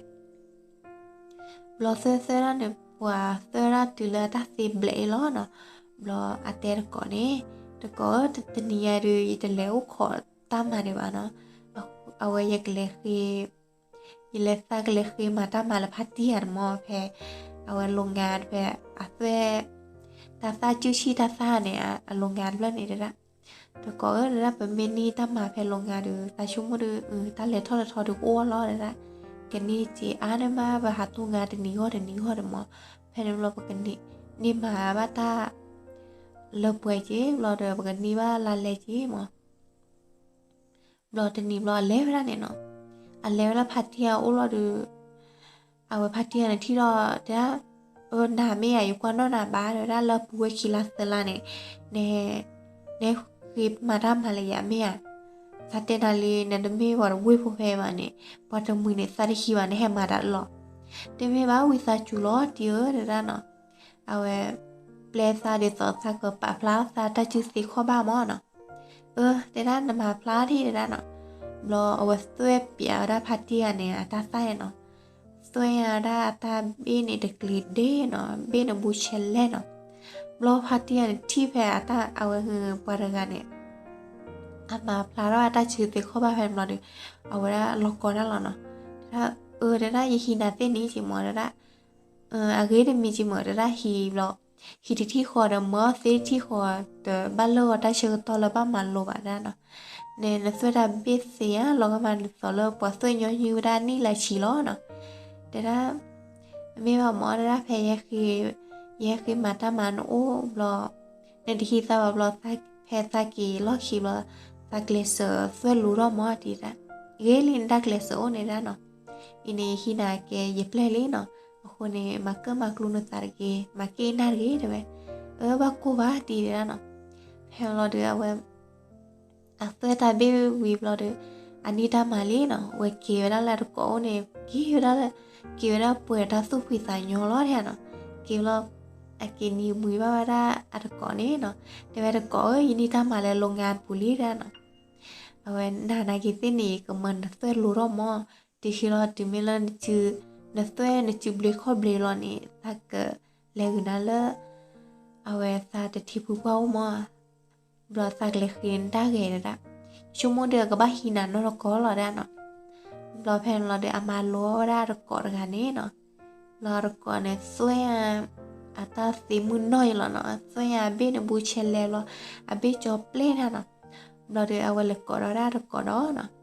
ဘျီသွဲၣ်သွဲၣ်ဒၣ်န့ၣ် ပှၤသွဲၣ်ဒၣ်တုၤလၢအတၢ်သ့ဘျဲးအံၤလီၤနီၤ, ဘျီအတဲတကိးန့ၣ်, တကိးဧၢ တနံၤညါဒုး ယတလဲၤအိၣ်ခိးတၢ်မၤဒံးဘၣ်နီၤ, အဝဲယကလဲၤဃ့, ယလဲၤသးကလဲၤဃ့မၤတၢ်မၤလၢဖါတံၢ်ဧါန့ၣ်မး ဖဲ, အဝဲ လုပ်ငန်း ဖဲ, အသွဲၣ်, တၢ်သၣ်စုဆံၣ်တၢ်သၣ်န့ၣ် အ လုပ်ငန်း တဖျၢၣ်န့ၣ်တဲဒၣ်, တကိးဧၢ တဲဒၣ် ပမ့ၢ်န့ၢ်တၢ်မၤဖဲလီၤငါဒီး သးဆိကမိၣ်ဒီး တၢ်လဲၤထီၣ်လဲၤထီဒီးကအိၣ်လီၤ တဲဒၣ်. ကန့ၢ်စ့အါန့ၢ်မး ပဟးတိၢ်ငါတနံၤဂီၢ်တနံၤဂီၢ်ဒီးမၢ်. ဖဲန့ၣ်ဘျီပကန့ၢ် န့ၢ်မၤဘၣ်တၢ်လၢပှဲၤက့ၤ ဘျီဒီး ပကန့ၢ်ဘၣ်လါလဲက့ၤမၢ်. ဘျီတနံၤဘျီအလဲၤဝဲဒၣ်န့ၣ်နီၤ, အလဲၤဝဲဒၣ်ဖါတံၢ်အအိၣ်လီၤဒီး အဝဲဖါတံၢ်န့ၣ်ထံၣ်ဒီး တဲဒၣ်, အၢ နၤမ့ၢ်ယၤ ယကွၢ်နီၣ်နၤဘၣ် တဲဝဲဒၣ် လၢပူၤဝဲခံလါသၢလါန့ၣ် န နဟဲဃ့မၤတၢ်မၤလၢယၤမ့ၢ်ဧါ. သးတဲနၤလံ နတမ့ၢ်ပှၤတဝ့ၢ်ဖိဖဲဘၣ်န့ၣ် ပှၤတမှံၤန့ၣ် သးတဟံးဘၣ် နဟဲမၤတၢ်လီၤ. တမ့ၢ်ဘၣ် ဝံသးစူၤလီၤတံၢ်ဧၢ တဲဒၣ်နီၤ. အဝဲ ပျဲသးဒ်သိးသးကပာ်ဖျါသးတၢ်စုသ့ခီၣ်ဘၣ်မၢ်နီၤ. အၢ တဲဒၣ် နမၤဖျါထံၣ် တဲဒၣ်နီၤ. ဘျီအဝဲသွဲၣ်ပၠးဝဲဒၣ်ဖါတံၢ်ဂၤန့ၣ် အတၢ်သၣ်န့ၣ်နီၤ, သွဲၣ်ဝဲဒၣ်အတၢ်ဘ့ၣ်န့ၣ်တကျ့ၤဒ့နီၤ, ဘ့ၣ်န့ၣ်ဘူးဆဲလဲၣ်နီၤ. ဘျီဖါတံၢ်ဂၤန့ၣ်ထံၣ်ဖဲအတၢ် အဝဲပှၤတဂၤန့ၣ် အမၤဖျါထီၣ်အတၢ်စုသ့ခီၣ်ဘၣ်ဖဲန့ၣ်ဘျီဒီး အဝဲဒၣ်လီၤကီတၢ်လီၤနီၤ. တဲဒၣ် အၢ တဲဒၣ် ယဟံးနၤသ့ၣ်န့ၣ်က့ၤမၢ် တဲဒၣ်. အဂ့ၤတမံၤက့ၤမၢ် တဲဒၣ် ဟံးဘျီ ဟံးတထံၣ်ဃီဒီး မၢအီၣ်သ့တထံၣ်ဃီ တဘၣ်လၢဂီၤတၢ်ဆၢကတီၢ်လၢဘၣ်မၤလိဘၣ် တဲဒၣ်နီၤ. န နသွဲၣ်တၢ်ဘ့ၣ်သ့ဧါ လီၤဂာ်မးဒ်သိးလၢပှၤသွဲၣ်ညီနုၢ်ဝဲဒၣ်နံၣ်လၢဆံလီၤနီၤ. တဲဒၣ် မ့ၢ်ဘၣ်မၢ် တဲဒၣ် ဖဲယဟဲဃ့မၤတၢ်မၤနအိၣ်ဘျီ နတဟံးသးဘၣ်ဘျီ ဖဲသးက့ၤလီၢ်ခံဘျီ သးကျဲးစၢးသွဲၣ်လူၤထီၣ်မၢ် တဲဒၣ်. ဂ့ၤလံ နတၢ်ကျဲးစၢးအိၣ်န့ၣ် တဲဒၣ်နီၤ. အံၤန့ၣ် ယဟံးနၤကဲ ယပျဲၢ်လံနီၤ. အဃိန့ၣ် မၤကၢၣ်မၤကျူနသးတဂ့ၤ, မၤက့ၣ်နၢ်တဂ့ၤ တဲဝဲ. အၢ ဘၣ်ကိၢ်ဘၣ် တဲဒၣ်နီၤ. ဖဲလီၤဒီး အဝဲ အသွဲၣ်တၢ်ဘ့ၣ်ဝံၤဘျီဒီး အန့ၢ်တၢ်မၤလံနီၤ. ဝဲက့ၤဝဲဒၣ်လၢအတကိးအိၣ်န့ၣ် က့ၤဝဲဒၣ်လၢ က့ၤဝဲဒၣ်ပှဲၤတၢ်သူၣ်ဖှံသးညီလီၤ တဲဒၣ်နီၤ. က့ၤဘျီ အက့ၤနံၤမှံဘၣ်ဝဲဒၣ်အတကိးန့ၣ်နီၤ. တဲဝဲတကိးဧၢ ယန့ၢ်တၢ်မၤလၢလီၤဂာ်ပူၤလံ တဲဒၣ်နီၤ. အဝဲ နၤနာ်က့ၤသ့ၣ်န့ၣ် ယကမၢနသွဲၣ်လူၤထီၣ်မၢ်. တဟံးလီၤ တုၤမ့ၢ်လၢ နသွဲၣ်နစုဘျ့ခီၣ်ဘျ့လီၤန့ၣ် သးကလဲၤဂုာ်နၤလၢ အဝဲသးတထံဖုပှၢ်အိၣ်မၢ်. ဘျီသးကလဲၤဃ့နတၢ်ဂဲၤ တဲဒၣ်. ဆိကမိၣ်ဒီး အကဘၣ်ဟံးနၤနီတကိးလီၤ တဲဒၣ်နီၤ. ဘျီဖဲန့ၣ်လီၤဒီး အမၤလိဝဲဒၣ်အတကိးတဂၤန့ၣ်နီၤ. ဘျီအတကိးန့ၣ်သွဲၣ် အတၢ်သ့မုၢ်နီၢ်ယလီၤနီၤ. သွဲၣ်အဘ့ၣ်န့ၣ်ဘူးဆဲလဲၣ်ဘျီ အဘ့ၣ်ကၠီပျဲၢ် တဲဒၣ်နီၤ. ဘျီဒီး အဝဲလဲၤကိးဒီးဝဲဒၣ်အတကိးဒီးနီၤ.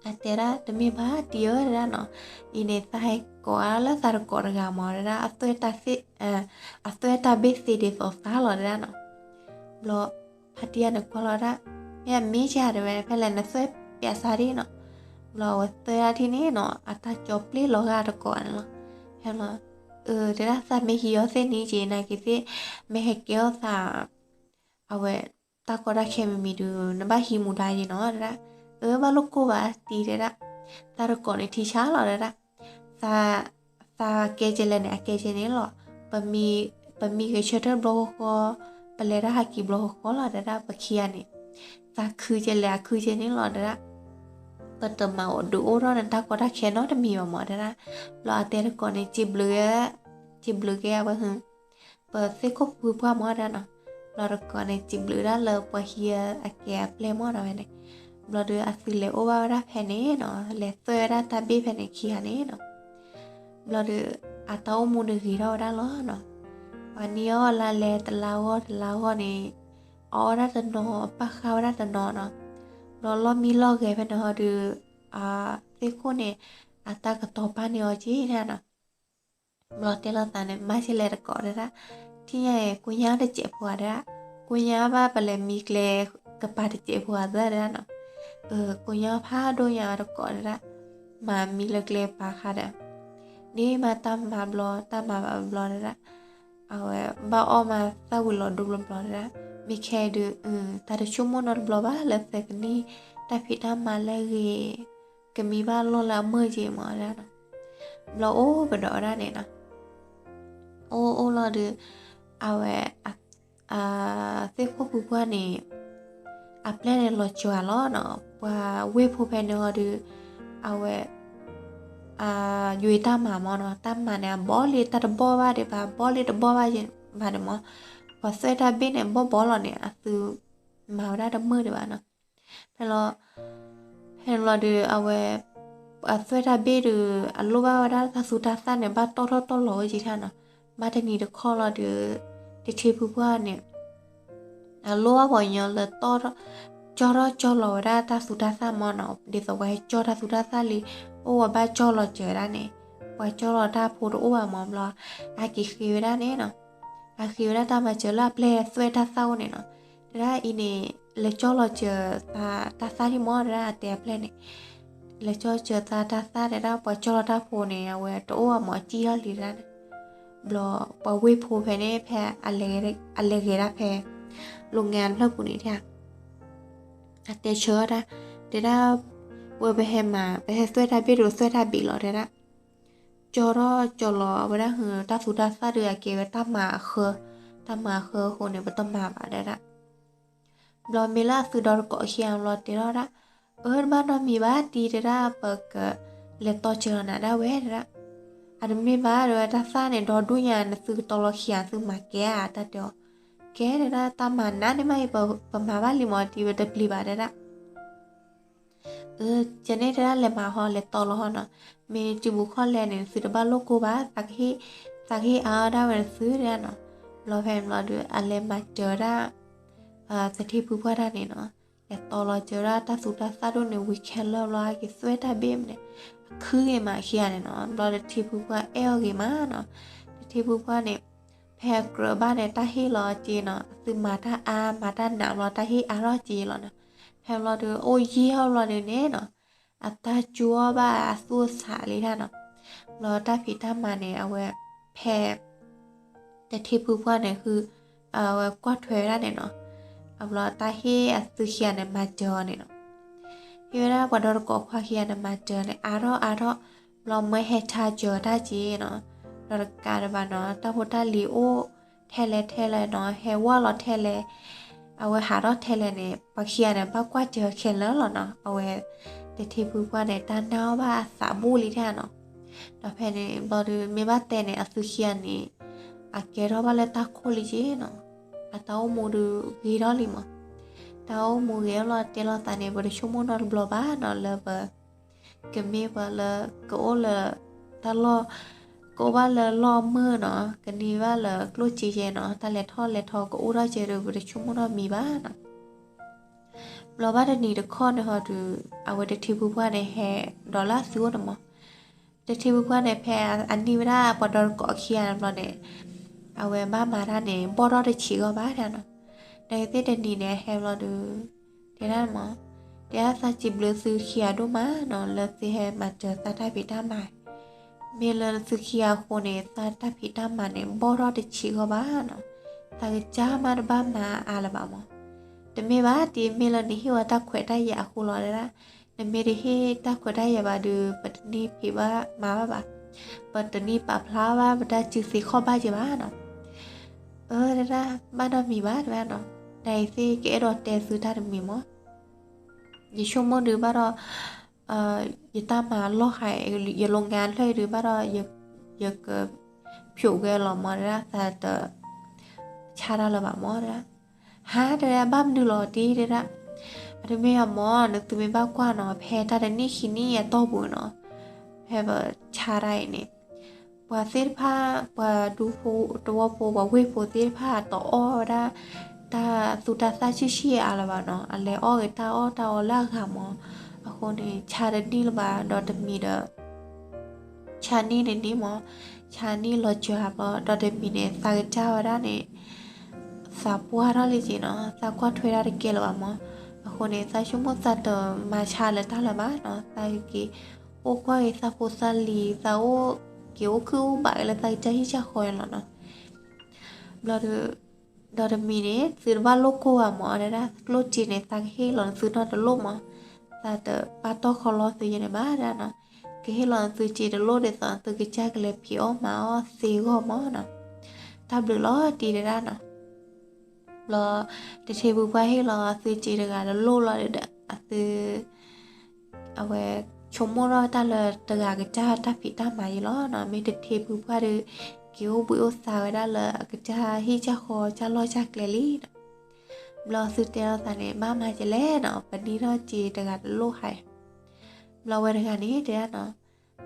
အတဲဒၣ် တမ့ၢ်ဘၣ် တံၢ်ဧၢ တဲဒၣ်နီၤ. အံၤန့ၣ် သးဟဲကိးအါလၢသးတကိးတဂၤမၢ် တဲဒၣ် အသွဲၣ်တၢ်ဘ့ၣ်သ့ဒ်သိးသးလီၤ တဲဒၣ်နီၤ. ဘျီ ဖါတံၢ်ဂၤန့ၣ်ကွၢ်လီၤဒၣ်, မ့ၢ်အမ့ၢ်ကဲ တဲဝဲ, ဖဲလဲၣ်နသွဲၣ်ပၠးစၢ်ဒ်နီၤ. ဘျီအဝဲသွဲၣ်ဒၣ်ထံၣ်န့ၣ်နီၤ အတၢ်ကၠီပျဲၢ်လီၤဂာ်တကိးန့ၣ်လီၤ. ဖဲလီၤ, အၢ တဲဒၣ် သးမ့ၢ်ဟံးအီၤသ့ၣ်န့ၣ်က့ၤ နာ်က့ၤသ့ၣ် မ့ၢ်ဟဲကဲအီၤသး အဝဲ တၢ်ကီတၢ်ခဲမံၤမံၤဒီး နဘၣ်ဟံးမူဒါယ့ၤနီၤ တဲဒၣ်. အၢ ဘၣ်လိာ်ကိၢ်ဘၣ် တံၢ် တဲဒၣ်. သးတကိးန့ၣ်ထံဆါလီၤ တဲဒၣ်. သး သးကဲကဲလဲၣ်န့ၣ် အကဲကဲန့ၣ်လီၤ. ပမံ ပမံဂဲၤဆၢထၢၣ်ဘျီဃီဃီ, ပလဲၤတၢ်ဟးက့ၤဘျီဃီဃီလီၤ တဲဒၣ် ပခံဂၤန့ၣ်. သးခုကဲလဲၣ် အခုကဲန့ၣ်လီၤ တဲဒၣ်. ပတမၤအိၣ်ဒုးအိၣ်ထီၣ်နတၢ်ကီတၢ်ခဲနီတမံၤဘၣ်မၢ် တဲဒၣ်. ဘျီအတဲတကိးန့ၣ် စံးဘျုး စံးဘျုးကဲအဝဲ ပသ့ၣ်ခိၣ်ဖုပှၢ်မၢ် တဲဒၣ်နီၤ. ဘျီတကိးန့ၣ် စံးဘျုးဒၣ်လၢပှၤဟံးအကဲအပျဲၢ်မၢ်နီၤဝဲန့ၣ်. ဘျီဒီးအသုးလဲၤအိၣ်ဘၣ်ဝဲဒၣ်ဖဲန့ၣ်နီၤ, လဲၤသွဲၣ်ဝဲဒၣ်တၢ်ဘ့ၣ်ဖဲန့ၣ်ခံဂၤန့ၣ်နီၤ. ဘျီဒီး အတၢ်အိၣ်မူန့ၣ်ဂ့ၤထီၣ်ဝဲဒၣ်လီၤနီၤ. ပှၤန့ၢ်အီၣ်လါလဲတလါဂီၢ်တလါဂီၢ်န့ၣ်, အီၣ်ဝဲဒၣ်တနီၤ ပာ်ဃာ်ဝဲဒၣ်တနီၤနီၤ. ဘျီလီၢ်မံလီၢ်ဂဲၤဖဲန့ၣ်ဟီဒီး အသ့ၣ်ခိၣ်န့ၣ် အတၢ်ကတီၤပာ်န့ၢ်အီၤက့ၤန့ၣ်နီၤ. ဘျီတဲလိာ်သးန့ၣ် မၤစဲလဲၣ်တကိး တဲဒၣ်. ထံၣ်ညါအံၤ ကိညါတစဲးဖိဧါ တဲဒၣ်. ကိညါဘၣ် ပလဲၤမံကျဲကပၤတစဲးဖိဧါသၢ တဲဒၣ်နီၤ. အၢ ကိညါဖးဒိၣ်ညါတကိး တဲဒၣ်. မၤမံလၢကျဲပၤခါဒီး န့ၢ်မးတၢ်မၤဘျီ တၢ်မၤဘၣ်ဘျီ တဲဒၣ်. အဝဲဘၣ်အီၣ်မးသၣ်ဝံၤလီၤဒိဘျီဘျီ တဲဒၣ်. မ့ၢ်ခဲအံၤဒုး တၢ်တဆိကမိၣ်နီတဘျီဘၣ်လၢသုးကန့ၢ်တၢ်ဖံးတၢ်မၤလၢအဂ့ၤ ကမံဘၣ်လီၢ်လၢအမုာ်က့ၤမၢ် တဲဒၣ်နီၤ. ဘျီအိၣ်ကဒီးဝဲဒၣ်န့ၣ်နီၤ. အိၣ်အိၣ်လီၤဒီး အဝဲ သ့ၣ်ခိၣ်ဖုပှၢ်န့ၣ် အပျဲၢ်န့ၣ်လီၤစှၤလီၤနီၤ. ပှၤဝ့ၢ်ဖိဖဲန့ၣ်ဟီဒီး အဝဲ ယွၤတၢ်မၤမၢ်နီၤ, တၢ်မၤန့ၣ် အဘီလံ တၢ်တဘီၣ်ဘၣ်ဒံးဘၣ်, ဘီလံတဘီၣ်ဘၣ်ဘၣ်န့ၣ်မၢ်, ပှၤသွဲၣ်တၢ်ဘ့ၣ်န့ၣ် ဘီၣ်ဘီလီၤန့ၣ် အသုမၤဝဲဒၣ်တမုာ်ဒံးဘၣ်နီၤ. ဖဲလီၤ ဖဲန့ၣ်လီၤဒီး အဝဲ အသွဲၣ်တၢ်ဘ့ၣ်ဒီး အလိၣ်ဘၣ်ဝဲဒၣ်တၢ်သူတၢ်သၣ်န့ၣ် ဘၣ်တီၣ်ထီၣ်တီၣ်လီၤဝဲက့ၤထါနီၤ. ဘၣ်တနံၤတခီလီၤဒီး တထံဖုပှၢ်န့ၣ် အလိၣ်ဘၣ်ပှၤကညီလၢ ကၠီထီၣ်ကၠီလီၤဝဲဒၣ်တၢ်သူတၢ်သၣ်မၢ်နီၤ, ဒ်သိးပှၤဟဲကၠီတၢ်သူတၢ်သၣ်လံ, အိၣ်ဝဲဘၣ်ကၠီလီၤစၢၤဒၣ်န့ၣ်, ပှၤကၠီလီၤတၢ်ဖိတအိၣ်ဘၣ်မၢ်ဘျီ, အက့ၤဃ့ဝဲဒၣ်န့ၣ်နီၤ, အဃ့ဝဲဒၣ်တၢ်မၤစၢၤလၢအပျဲၢ်သွဲၣ်တၢ်သၣ်အိၣ်န့ၣ်နီၤ, တဲဒၣ်အံၤန့ၣ်, လဲၤကၠီလီၤစၢၤသးတၢ်သၣ်လံမၢ် တဲဒၣ်အတဲအပျဲၢ်န့ၣ် လဲၤကၠီစၢၤသးတၢ်သၣ်တဲဒၣ် ပှၤကၠီလီၤတၢ်ဖိန့ၣ် အဝဲတအိၣ်အမၢ် စံၣ်ထီၣ်လံဒၣ်န့ၣ်, ဘျီပှၤဝ့ၢ်ဖိဖဲန့ၣ် ဖဲအလဲၤဂဲၤဒၣ်ဖဲ လိာ်ငါဖျၢၣ်ပူၤန့ၣ်ဒၣ် အတဲဆၢတၢ်, တဲဒၣ်, ဝဲပဟဲမၤ ပဟဲသွဲၣ်တၢ်ဘ့ၣ်ဒီးသွဲၣ်တၢ်ဘ့ၣ်လီၤတဲဒၣ်, ကၠီထီၣ်ကၠီလီၤဝဲဒၣ်ဟၢ တၢ်သူတၢ်သၣ်ဒီးအကဲဝဲတၢ်မၤအဃၢ, တၢ်မၤအဃၢအဃိန့ၣ် ပတမၤဘၣ်တဲဒၣ် ဘျီမ့ၢ်လၢအသုဒီတကိးခံဂၤဘျီတဲထီၣ်ဒၣ်, အၢ တဘၣ်နီတမံၤဘၣ်တံၤတဲဒၣ် ပကလဲၤတီစၢၤလီၤနၤဒၣ်ဝဲတဲဒၣ်, အတမ့ၢ်ဘၣ်တဲဝဲတၢ်သၣ်န့ၣ် ဒီဒူၣ်ညါ နသုကတီၤလီၤခံဂၤသုမၤကဲဧါ တၢ်တဲအီၤ, ကဲတဲဒၣ် တၢ်မၤနးန့ၢ်မးအံၤ ပမၤဘၣ်လံမၢ်တံၤ ပတပျံၤဘၣ်တဲဒၣ် အၢ ကန့ၣ်တဲဒၣ် လဲၤမၤဟီ လဲၤတီလီၤဟီနီၤ, မ့ၢ်စုပူၤခီၣ်လဲၣ်န့ၣ် သုတဘၣ်လိၣ်ကိၢ်ဘၣ်, သးကဟ့ၣ်အါအီၣ်ဒၣ်ဝဲနသုတဲဒၣ်နီၤ, ဘျီဖဲန့ၣ်ဘျီဒီး အလဲၤမၤစၢၤဒၣ် သထ့ဖုပှၢ်တၢ်န့ၣ်နီၤ, လဲၤတီလီၤစၢၤဒၣ်တၢ်သူတၢ်သၣ်ဒိၣ်န့ၣ်ဝံၤခဲလၢာ်ဘျီ ဟဲက့ၤသွဲၣ်တၢ်ဘ့ၣ်မးန့ၣ်, အခုဂ့ၤမးခံဂၤန့ၣ်နီၤ, ဘျီသထ့ဖုပှၢ်အဲၣ်အီၤဂ့ၤမးနီၤ, သထ့ဖုပှၢ်န့ၣ် ဖဲအကြၢးဘၣ်န့ၣ် တၢ်ဟ့ၣ်လီၤစ့နီၤ, သုမၤတၢ်အါ မၤတၢ်နးဘျီ တၢ်ဟ့ၣ်အါထီၣ်စ့လီၤနီၤ, ဖဲဘျီဒီး အိၣ်ယံာ်ထီၣ်ဘျီဒီးန့ၣ်နီၤ အတၢ်ကၠူအီၣ်ဘၣ်အသူၣ်အသးလံဒၣ်နီၤ, ဘျီတၢ်ဖံးတၢ်မၤန့ၣ် အဝဲ ဖဲ သထ့ဖုပှၢ်န့ၣ် ဃု အဝဲကွၢ်ထွဲဝဲဒၣ်န့ၣ်နီၤ, အဘျီတၢ်ဟ့ၣ်အသုခံဂၤန့ၣ် မၤစၢၤအီၤန့ၣ်နီၤ, ဟ့ၣ်ဝဲဒၣ်ပှၤဒီတကိးခွါခံဂၤန့ၣ် မၤစၢၤန့ၣ် အါထီၣ်အါထီၣ်, ဘျီမၢဟဲဆါစၢၤတၢ်က့နီၤ, ဒီးတကးဒံးဘၣ်နီၤ တၢ်ဖိတၢ်လံၤအိၣ်ထဲလဲၣ်ထဲလဲၣ်နီၤ ဟဲဝဲလီၤထဲလဲၣ်, အဝဲဟးထီၣ်ထဲလဲၣ်န့ၣ် ပှၤခံဂၤန့ၣ် ဘၣ်ကွၢ်စၢၤခဲလၢာ်လီၤနီၤ, အဝဲ သထ့ဖုပှၢ်န့ၣ် တၢ်နာ်အီၣ်ဘၣ်အသးဘူၣ်လံဒၣ်နီၤ, ဒီးဖဲန့ၣ်ဘျီဒီး မ့ၢ်ဘၣ်တဲန့ၣ် အသုခံဂၤန့ၣ် အကဲထီၣ်ဘၣ်လၢတၢ်ခိၣ်လံက့နီၤ, အတၢ်အိၣ်မူဒီးဂ့ၤထီၣ်လံမး, တၢ်အိၣ်မူဂ့ၤထီၣ်လီၤတဲလီၤသးန့ၣ် ပတဆိကမိၣ်နီတဘျီဘၣ်နီၤ လၢပ ကမ့ၢ်ပှၤလၢ ကအိၣ်လၢ တၢ်လီၢ် ကအိၣ်ဘၣ်လၢလီၢ်အမုာ်နီၤ ကန့ၢ်ဘၣ်လၢကျိၣ်စ့ယဲနီၤ တၢ်လဲၤထီၣ်လဲၤထီကအိၣ်ထီၣ်ကဲဒီး ပတဆိကမိၣ်နီတမံၤဘၣ်နီၤ, ဘျီဘၣ်တနံၤတခီန့ၣ်ဟီဒီး အဝဲသထ့ဖုပှၢ်န့ၣ်ဟဲဒီးလၢအသုအိၣ်န့ၣ်မး, သထ့ဖုပှၢ်န့ၣ် ဖဲအနံၣ်ဝဲဒၣ်ပှၤဒီတကိးခံဂၤဘျီန့ၣ် အဝဲဘၣ်မၤတၢ်န့ၣ် ဘီၣ်ထီၣ်တဆံးဂီၢ်ဘၣ်ဒၣ်နီၤ, နာ်က့သ့ၣ်တနံၤန့ၣ် အဟဲဘျီဒီး တဲဒၣ်မး, တဲဒၣ်သးစံးဘျုးသုခံဂၤဒိၣ်မးနီၤ လၢသုဟဲမၤစၢၤသးတၢ်ဖံးတၢ်မၤ, မ့ၢ်လၢသုခံဂၤအဃိန့ၣ် သးတၢ်ဖံးတၢ်မၤန့ၣ် ဘီၣ်ထီၣ်တဆံးဂီၢ်ဘၣ်နီၤ, သးကစၢ်မးတဘၣ်မၤအါလၢၤဘၣ်မး, တမ့ၢ်ဘၣ်တံၤ မ့ၢ်လၢနဟ့ၣ်ဝဲတၢ်ခွဲးတၢ်ယာ်အဃိလီၤဒၣ်, နမ့ၢ်တဟ့ၣ်တၢ်ခွဲးတၢ်ယာ်ဘၣ်ဒီး ပတန့ၢ်ဖံးဘၣ်မၤဘၣ်ဘၣ်, ပတန့ၢ်ပာ်ဖျါဘၣ်ပတၢ်စုသ့ခီၣ်ဘၣ်က့ၤဘၣ်နီၤ, အၢ တဲဒၣ် ဘၣ်နီတမံၤဘၣ်တဲဒၣ်နီၤ, နာ်က့သ့ၣ်ကအဲၣ်ဒိးတဲသုတၢ်တမံၤမး ယဆိကမိၣ်ဒုးဘၣ်ဒီး ယတၢ်မၤလီၢ်ဃာ် ယလိာ်ငါဖျၢၣ်အံၤဒုးဘၣ်ဒီး ယက ဖျိးဝဲလီၤမးတဲဒၣ် သးတ ဆါတၢ်လၢၤဘၣ်မးတဲဒၣ်, ဟါတဲဒၣ် ဘၣ်မနုၤလီၤတံၢ်တဲဒၣ်, အတမ့ၢ်အမး နသုမ့ၢ်ဘၣ်ကွၢ်နီၤ ဖဲတၢ်တနံၣ်ခံနံၣ်အတီၢ်ပူၤနီၤ, ဖဲပဆါတၢ်အံၤန့ၣ် ပှၤသ့ၣ်တဖၣ် ပှၤဒူဖိတဝီဖိ ပှၤဝ့ၢ်ဖိသ့ၣ်တဖၣ် တအီၣ်ဝဲဒၣ် တၢ်သူတၢ်သၣ်ဆံးဆံးအါလၢၤဘၣ်နီၤ, အလဲၤအီၣ်ဂ့ၤတၢ်အီၣ်တၢ်အီလၢအဂၤမး, အဃိန့ၣ် ဆါတနံၣ်လၢၤဘၣ် ဒီးတမံၤဒီး ဆါနံၣ်တနံၣ်မး, ဆါနံၣ်လီၤစှၤဘျီ ဒီးတမံၤန့ၣ် သးကစၢ်ဝဲဒၣ်န့ၣ် သးပှၢ်ထီၣ်လံက့နီၤ, သးကွၢ်ထွဲဒၣ်တကဲလၢၤဘၣ်မး, အဃိန့ၣ် သးဆိကမိၣ်သးတမၤဆါလၢၤတၢ်လၢၤဘၣ်နီၤ, သးက့ၤ အိၣ်ကွၢ်က့ၤသးဖိသးလံၤ သးအိၣ်က့ၤအိၣ်ခုၣ်အိၣ်ဘးက့ၤလၢသးကစၢ်ဟံၣ်ကစၢ်ဃီအံၤလီၤနီၤ, ဘျီဒီး ဒီးတမံၤန့ၣ် သုတဘၣ်လိၣ်ကိၢ်ဘၣ်မးတဲဒၣ်, ကျိၣ်စ့န့ၣ် သးကဟ့ၣ်လီၤသုနီတလိၣ်မး, သးတပာ်တီၢ်ခီလီသုယဲန့ၣ်ဘၣ်တဲဒၣ်နီၤ, ကဟ့ၣ်လီၤသုစ့တလိၣ်ဒ်သိးသုကစၢ်ကလဲၤဖံးအီၣ်မၤအီၣ်သ့အဂီၢ်မးနီၤ, တၢ်ဘျုးလီၤတံၢ်တဲဒၣ်နီၤ, ဘျီ တထံပူၤပှၢ်ဟ့ၣ်လီၤသုစ့တဂၤတလိၣ်လီၤဒီး အသု အဝဲ ဆိကမိၣ်ထီၣ်တၢ်လၢတဂၤကစၢ်တၢ်ဖံးတၢ်မၤယဲလီၤနီၤ, မ့ၢ်တထံပူၤပှၢ်ဒီး က့ၤအိၣ်ဘှံးအိၣ်သါဝဲဒၣ်လၢအကစၢ်ဟံၣ်ကစၢ်ဃီကစၢ်လီၢ်ကစၢ်ကျဲလံနီၤ, ဘျီသုတဲလိာ်သးန့ၣ် ဘၣ်မၤကလဲၣ်နီၤ, ပနံၣ်ထီၣ်စ့တဂၤတလိၣ်ဟါ, ဘျီဝဲတဂၤန့ၣ်တဲဒၣ်နီၤ,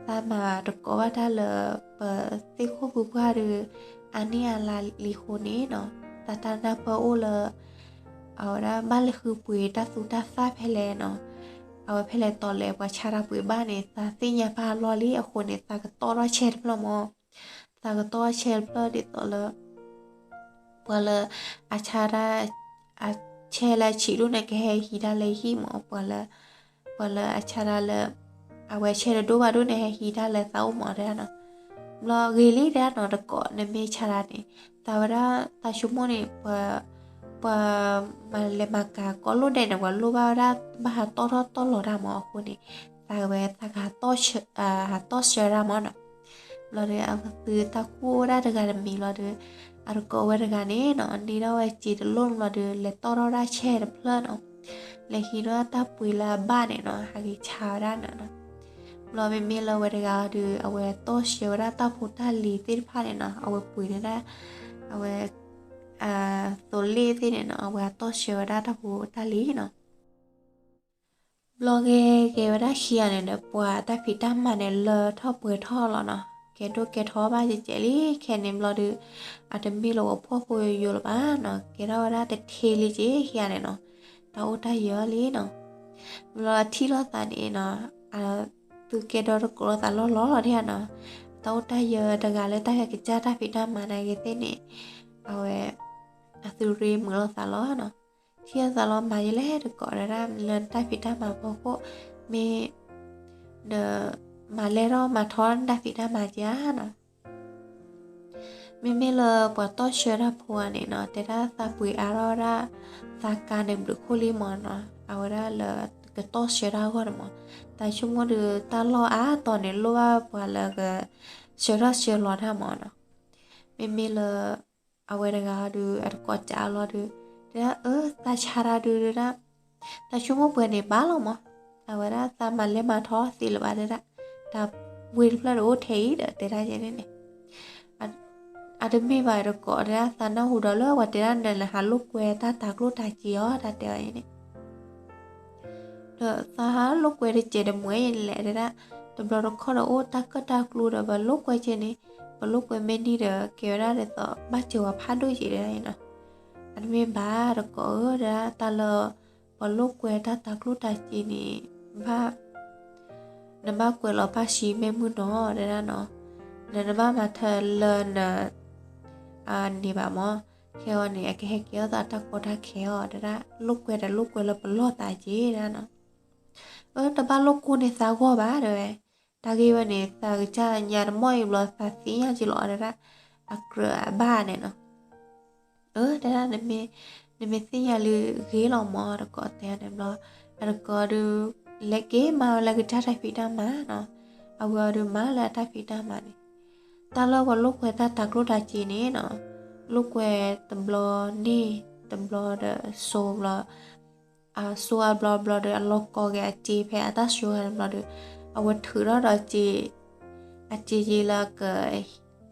သးမၤတကိးဘၣ်တၢ်လၢ ပသ့ၣ်ခိၣ်ပူၤပှၢ်ဒီး အါနံၣ်အါလါလံအဃိန့ၣ်နီၤ, သးတၢ်နၢ်ပၢၢ်အိၣ်လၢ အဝဲဒၣ်ဘၣ်လဲၤဃုပှ့ၤတၢ်သူတၢ်သၣ်ဖဲလဲၣ်နီၤ, အဝဲဖဲလဲၣ်တီလဲၣ် ပှၤဆါတၢ်ပှ့ၤဘၣ်န့ၣ် သးသ့ၣ်ညါပာ်လီၢ်လံအဃိန့ၣ် သးကတီၢ်ထီၣ်ဆဲတဖျၢၣ်မး, သးကတီၢ်ဆဲတဖျၢၣ်ဒ်သိးလၢ ပှၤလၢ အဆါတၢ် အဆဲလၢအဆံးဒိၣ်န့ၣ် ကဟဲဟံးတၢ်လၢဟံၣ်မး, ပှၤလၢ ပှၤလၢအဆါတၢ်လၢ အဝဲဆဲတဒိၣ်ဘၣ်ဒိၣ်န့ၣ် ဟဲဟံးတၢ်လၢသးအိၣ်မးတဲဒၣ်နီၤ. ဘျီဂ့ၤလံတဲဒၣ်နီၤ တကိးနမ့ၢ်ဆါတၢ်န့ၣ် သးဝဲဒၣ်သးဆိကမိၣ်န့ၣ် ပှၤ ပှၤမၤလဲၤမၤကၤကိးလိၣ်ဒဲးန့ၣ် ပှၤလိၣ်ဘၣ်ဝဲဒၣ် ဘၣ်ဟးတီၣ်ထီၣ်တီၣ်လီၤတၢ်မးအဃိန့ၣ် သးဝဲသးကဟးတီၣ်ဆှၢတၢ်မးနီၤ. ဘျီဒီး အဝဲသုတၢ်ကူၣ်အိၣ်ဝဲဒၣ်တဂၤတမံၤလီၤဒီး အတကိးဝဲတဂၤန့ၣ်နီၤ န့ၢ်ထီၣ်ဝဲစ့တလိၣ်ဘျီဒီး လဲၤတီၣ်ထီၣ်ဝဲဒၣ်ဆဲတဖျၢၣ်နီၤ, လဲၤဟံးထီၣ်တၢ်ပှ့ၤလၢအဘၣ်န့ၣ်နီၤ ဟးက့ၤဆါဝဲဒၣ်န့ၣ်နီၤ. ဘျီမ့မ့ၢ်လၢဝဲတဂၤဒီး အဝဲတီၣ်ဆှၢဝဲဒၣ်တၢ်ဖိတၢ်လံၤသ့ၣ်တဖၣ်န့ၣ်နီၤ အဝဲပှ့ၤန့ၢ်ဒၣ် အဝဲ သိးလ့ၣ်သ့ၣ်န့ၣ်နီၤ အဝဲတီၣ်ဆှၢဝဲဒၣ်တၢ်ဖိတၢ်လံၤနီၤ. ဘျီဂဲၤဂဲၤဝဲဒၣ်ခံဂၤန့ၣ်ဒီး ပှၤတၢ်ဖံးတၢ်မၤန့ၣ် လၢထီၣ်ပှဲၤထီၣ်လီၤနီၤ. ကဲဒိၣ်ကဲထီဘၣ်ကဲကဲးလံ ခဲန့ၣ်ဘျီဒီး အတမ့ၢ်လၢပှၤဖှီၣ်ဖိယိယိလၢၤဘၣ်နီၤ. ကဲထီၣ်ဝဲဒၣ်တထ့လံက့ခံဂၤန့ၣ်နီၤ, တၢ်အိၣ်တၢ်ယၢၤလံနီၤ. ဘျီထံၣ်လိာ်သးန့ၣ်နီၤ သုကဲဒီတကိးလိာ်သးလီၢ်လီၢ်လီၤဒၣ်နီၤ. တၢ်အိၣ်တၢ်ယၢၤတဂၤလၢတၢ်ဟဲကစၢ်တၢ်ဖံးတၢ်မၤနာ်က့သ့ၣ်န့ၣ် အဝဲ အသုရ့မုာ်လိာ်သးလီၤနီၤ. ထံၣ်လိာ်သးလီၤ မၤယလဲၣ်တကိးဒၣ် လၢနတၢ်ဖံးတၢ်မၤဖီခိၣ် မ့ၢ် န မၤလဲၢ်ထီၣ်မၤထီနတၢ်ဖံးတၢ်မၤက့ဧါနီၤ. မ့မ့ၢ်လၢပှၤတီၣ်ဆှၢတၢ်ဖိဧါန့ၣ်နီၤ တဲဒၣ်သးပှ့ၤအါထီၣ်ဝဲဒၣ် သးကါန့ၣ်ဘျုးခိၣ်လံမးနီၤ. အဝဲဒၣ်လၢကတီၣ်ဆှၢတၢ်အဂီၢ်န့ၣ်မး သးဆိကမိၣ်ဒီးတၢ်လီၢ်အါတီၤန့ၣ် လိၣ်ဘၣ်ပှၤလၢက ဆှၢထီၣ်ဆှၢလီၤတၢ်မးနီၤ. မ့မ့ၢ်လၢ အဝဲတဂၤဒီး အတကိးကးအလီၤဒီး တဲဒၣ်အၢ သးဆါတၢ်ဒုးတဲဒၣ် တၢ်ဆိကမိၣ်ပှဲၤန့ၣ်ဘၣ်လီၤမး, အဝဲဒၣ်သးမၤလဲၤမၤထီသ့လၢၤဘၣ်တဲဒၣ်, တၢ်ဝ့ၢ်တဖျၢၣ်ဒီးအိၣ်ထဲအံၤဒီးတဲဒၣ်ယဲန့ၣ်န့ၣ်, အတမ့ၢ်ဘၣ်တကိးတဲဒၣ် သးနၢ်ဟူဒီးလၢပှၤတဲဒၣ်နဟးလိာ်ကွဲတၢ်တၤကျိၣ်တၤစ့အီၤ တၢ်တဲအီၤယဲန့ၣ် ဒီးသးဟးလိာ်ကွဲတစဲးတမှဲၤယဲန့ၣ်လဲၣ်တဲဒၣ်, တဘျီတခီၣ်ဒီးအိၣ်တၢ်ကၢၣ်တၢ်ကျူဒီး ပလိာ်ကွဲက့န့ၣ်, ပလိာ်ကွဲမ့ၢ်န့ၢ်ဒီး ကဲဝဲဒၣ်ဒ်သိး ဘၣ်စၢၤဝဲဖးဒိၣ်က့တဲဒၣ်နီၤ, အတမ့ၢ်ဘၣ်တကိးဧၢတဲဒၣ် တၢ်လၢ ပလိာ်ကွဲတၢ်တၤကျိၣ်တၤစ့န့ၣ် ဘၣ် နဘၣ်ကွဲးလီၤပၢ်ဆံမဲာ်မုၢ်နီၤတဲဒၣ်နီၤ, နတဘၣ်မၤထၢလၢန န့ၣ်ဘၣ်မး, ခဲအံၤန့ၣ် အကဟဲကဲထီၣ်သးတၢ်ကီတၢ်ခဲအီၤတဲဒၣ်, လိာ်ကွဲဒီးလိာ်ကွဲလၢပလီၢ်သးက့တဲဒၣ်နီၤ, အၢ တဘၣ်လိာ်ကွဲန့ၣ်သးဂီၢ်ဘၣ်တဲဝဲ, တၢ်ဂ့ၢ်ဝဲန့ၣ် သးကစၢ်ညါတမီၢ်အံၤဘျီသးသ့ၣ်ညါက့လီၤတဲဒၣ်, အကြၢးအဘၣ်န့ၣ်နီၤ အၢ တဲဒၣ် နမ့ၢ်သ့ၣ်ညါလၢဂ့ၤလီၤမး တကိးတဲန့ၣ်ဘျီ, အတကိးဒီး လဲၤက့ၤမၤဝဲလၢကစၢ်တၢ်ဖံးတၢ်မၤနီၤ, အဝဲအီၤဒီးမၤလၢအတၢ်ဖံးတၢ်မၤန့ၣ်, တၢ်လၢပှၤလိာ်ကွဲတၢ်တၤကျိၣ်တၤစ့န့ၣ်နီၤ, လိာ်ကွဲတဘျီန့ၢ်တဘျီဒီးစိဘျီ အစိအါဘျီဘျီဒီး အလီၤကီက့ၤအစ့ဖဲအတၢ်စိခါန့ၣ်ဘျီဒီး အဝဲထုးထီၣ်ဒီးစ့ အစ့ယ့လၢ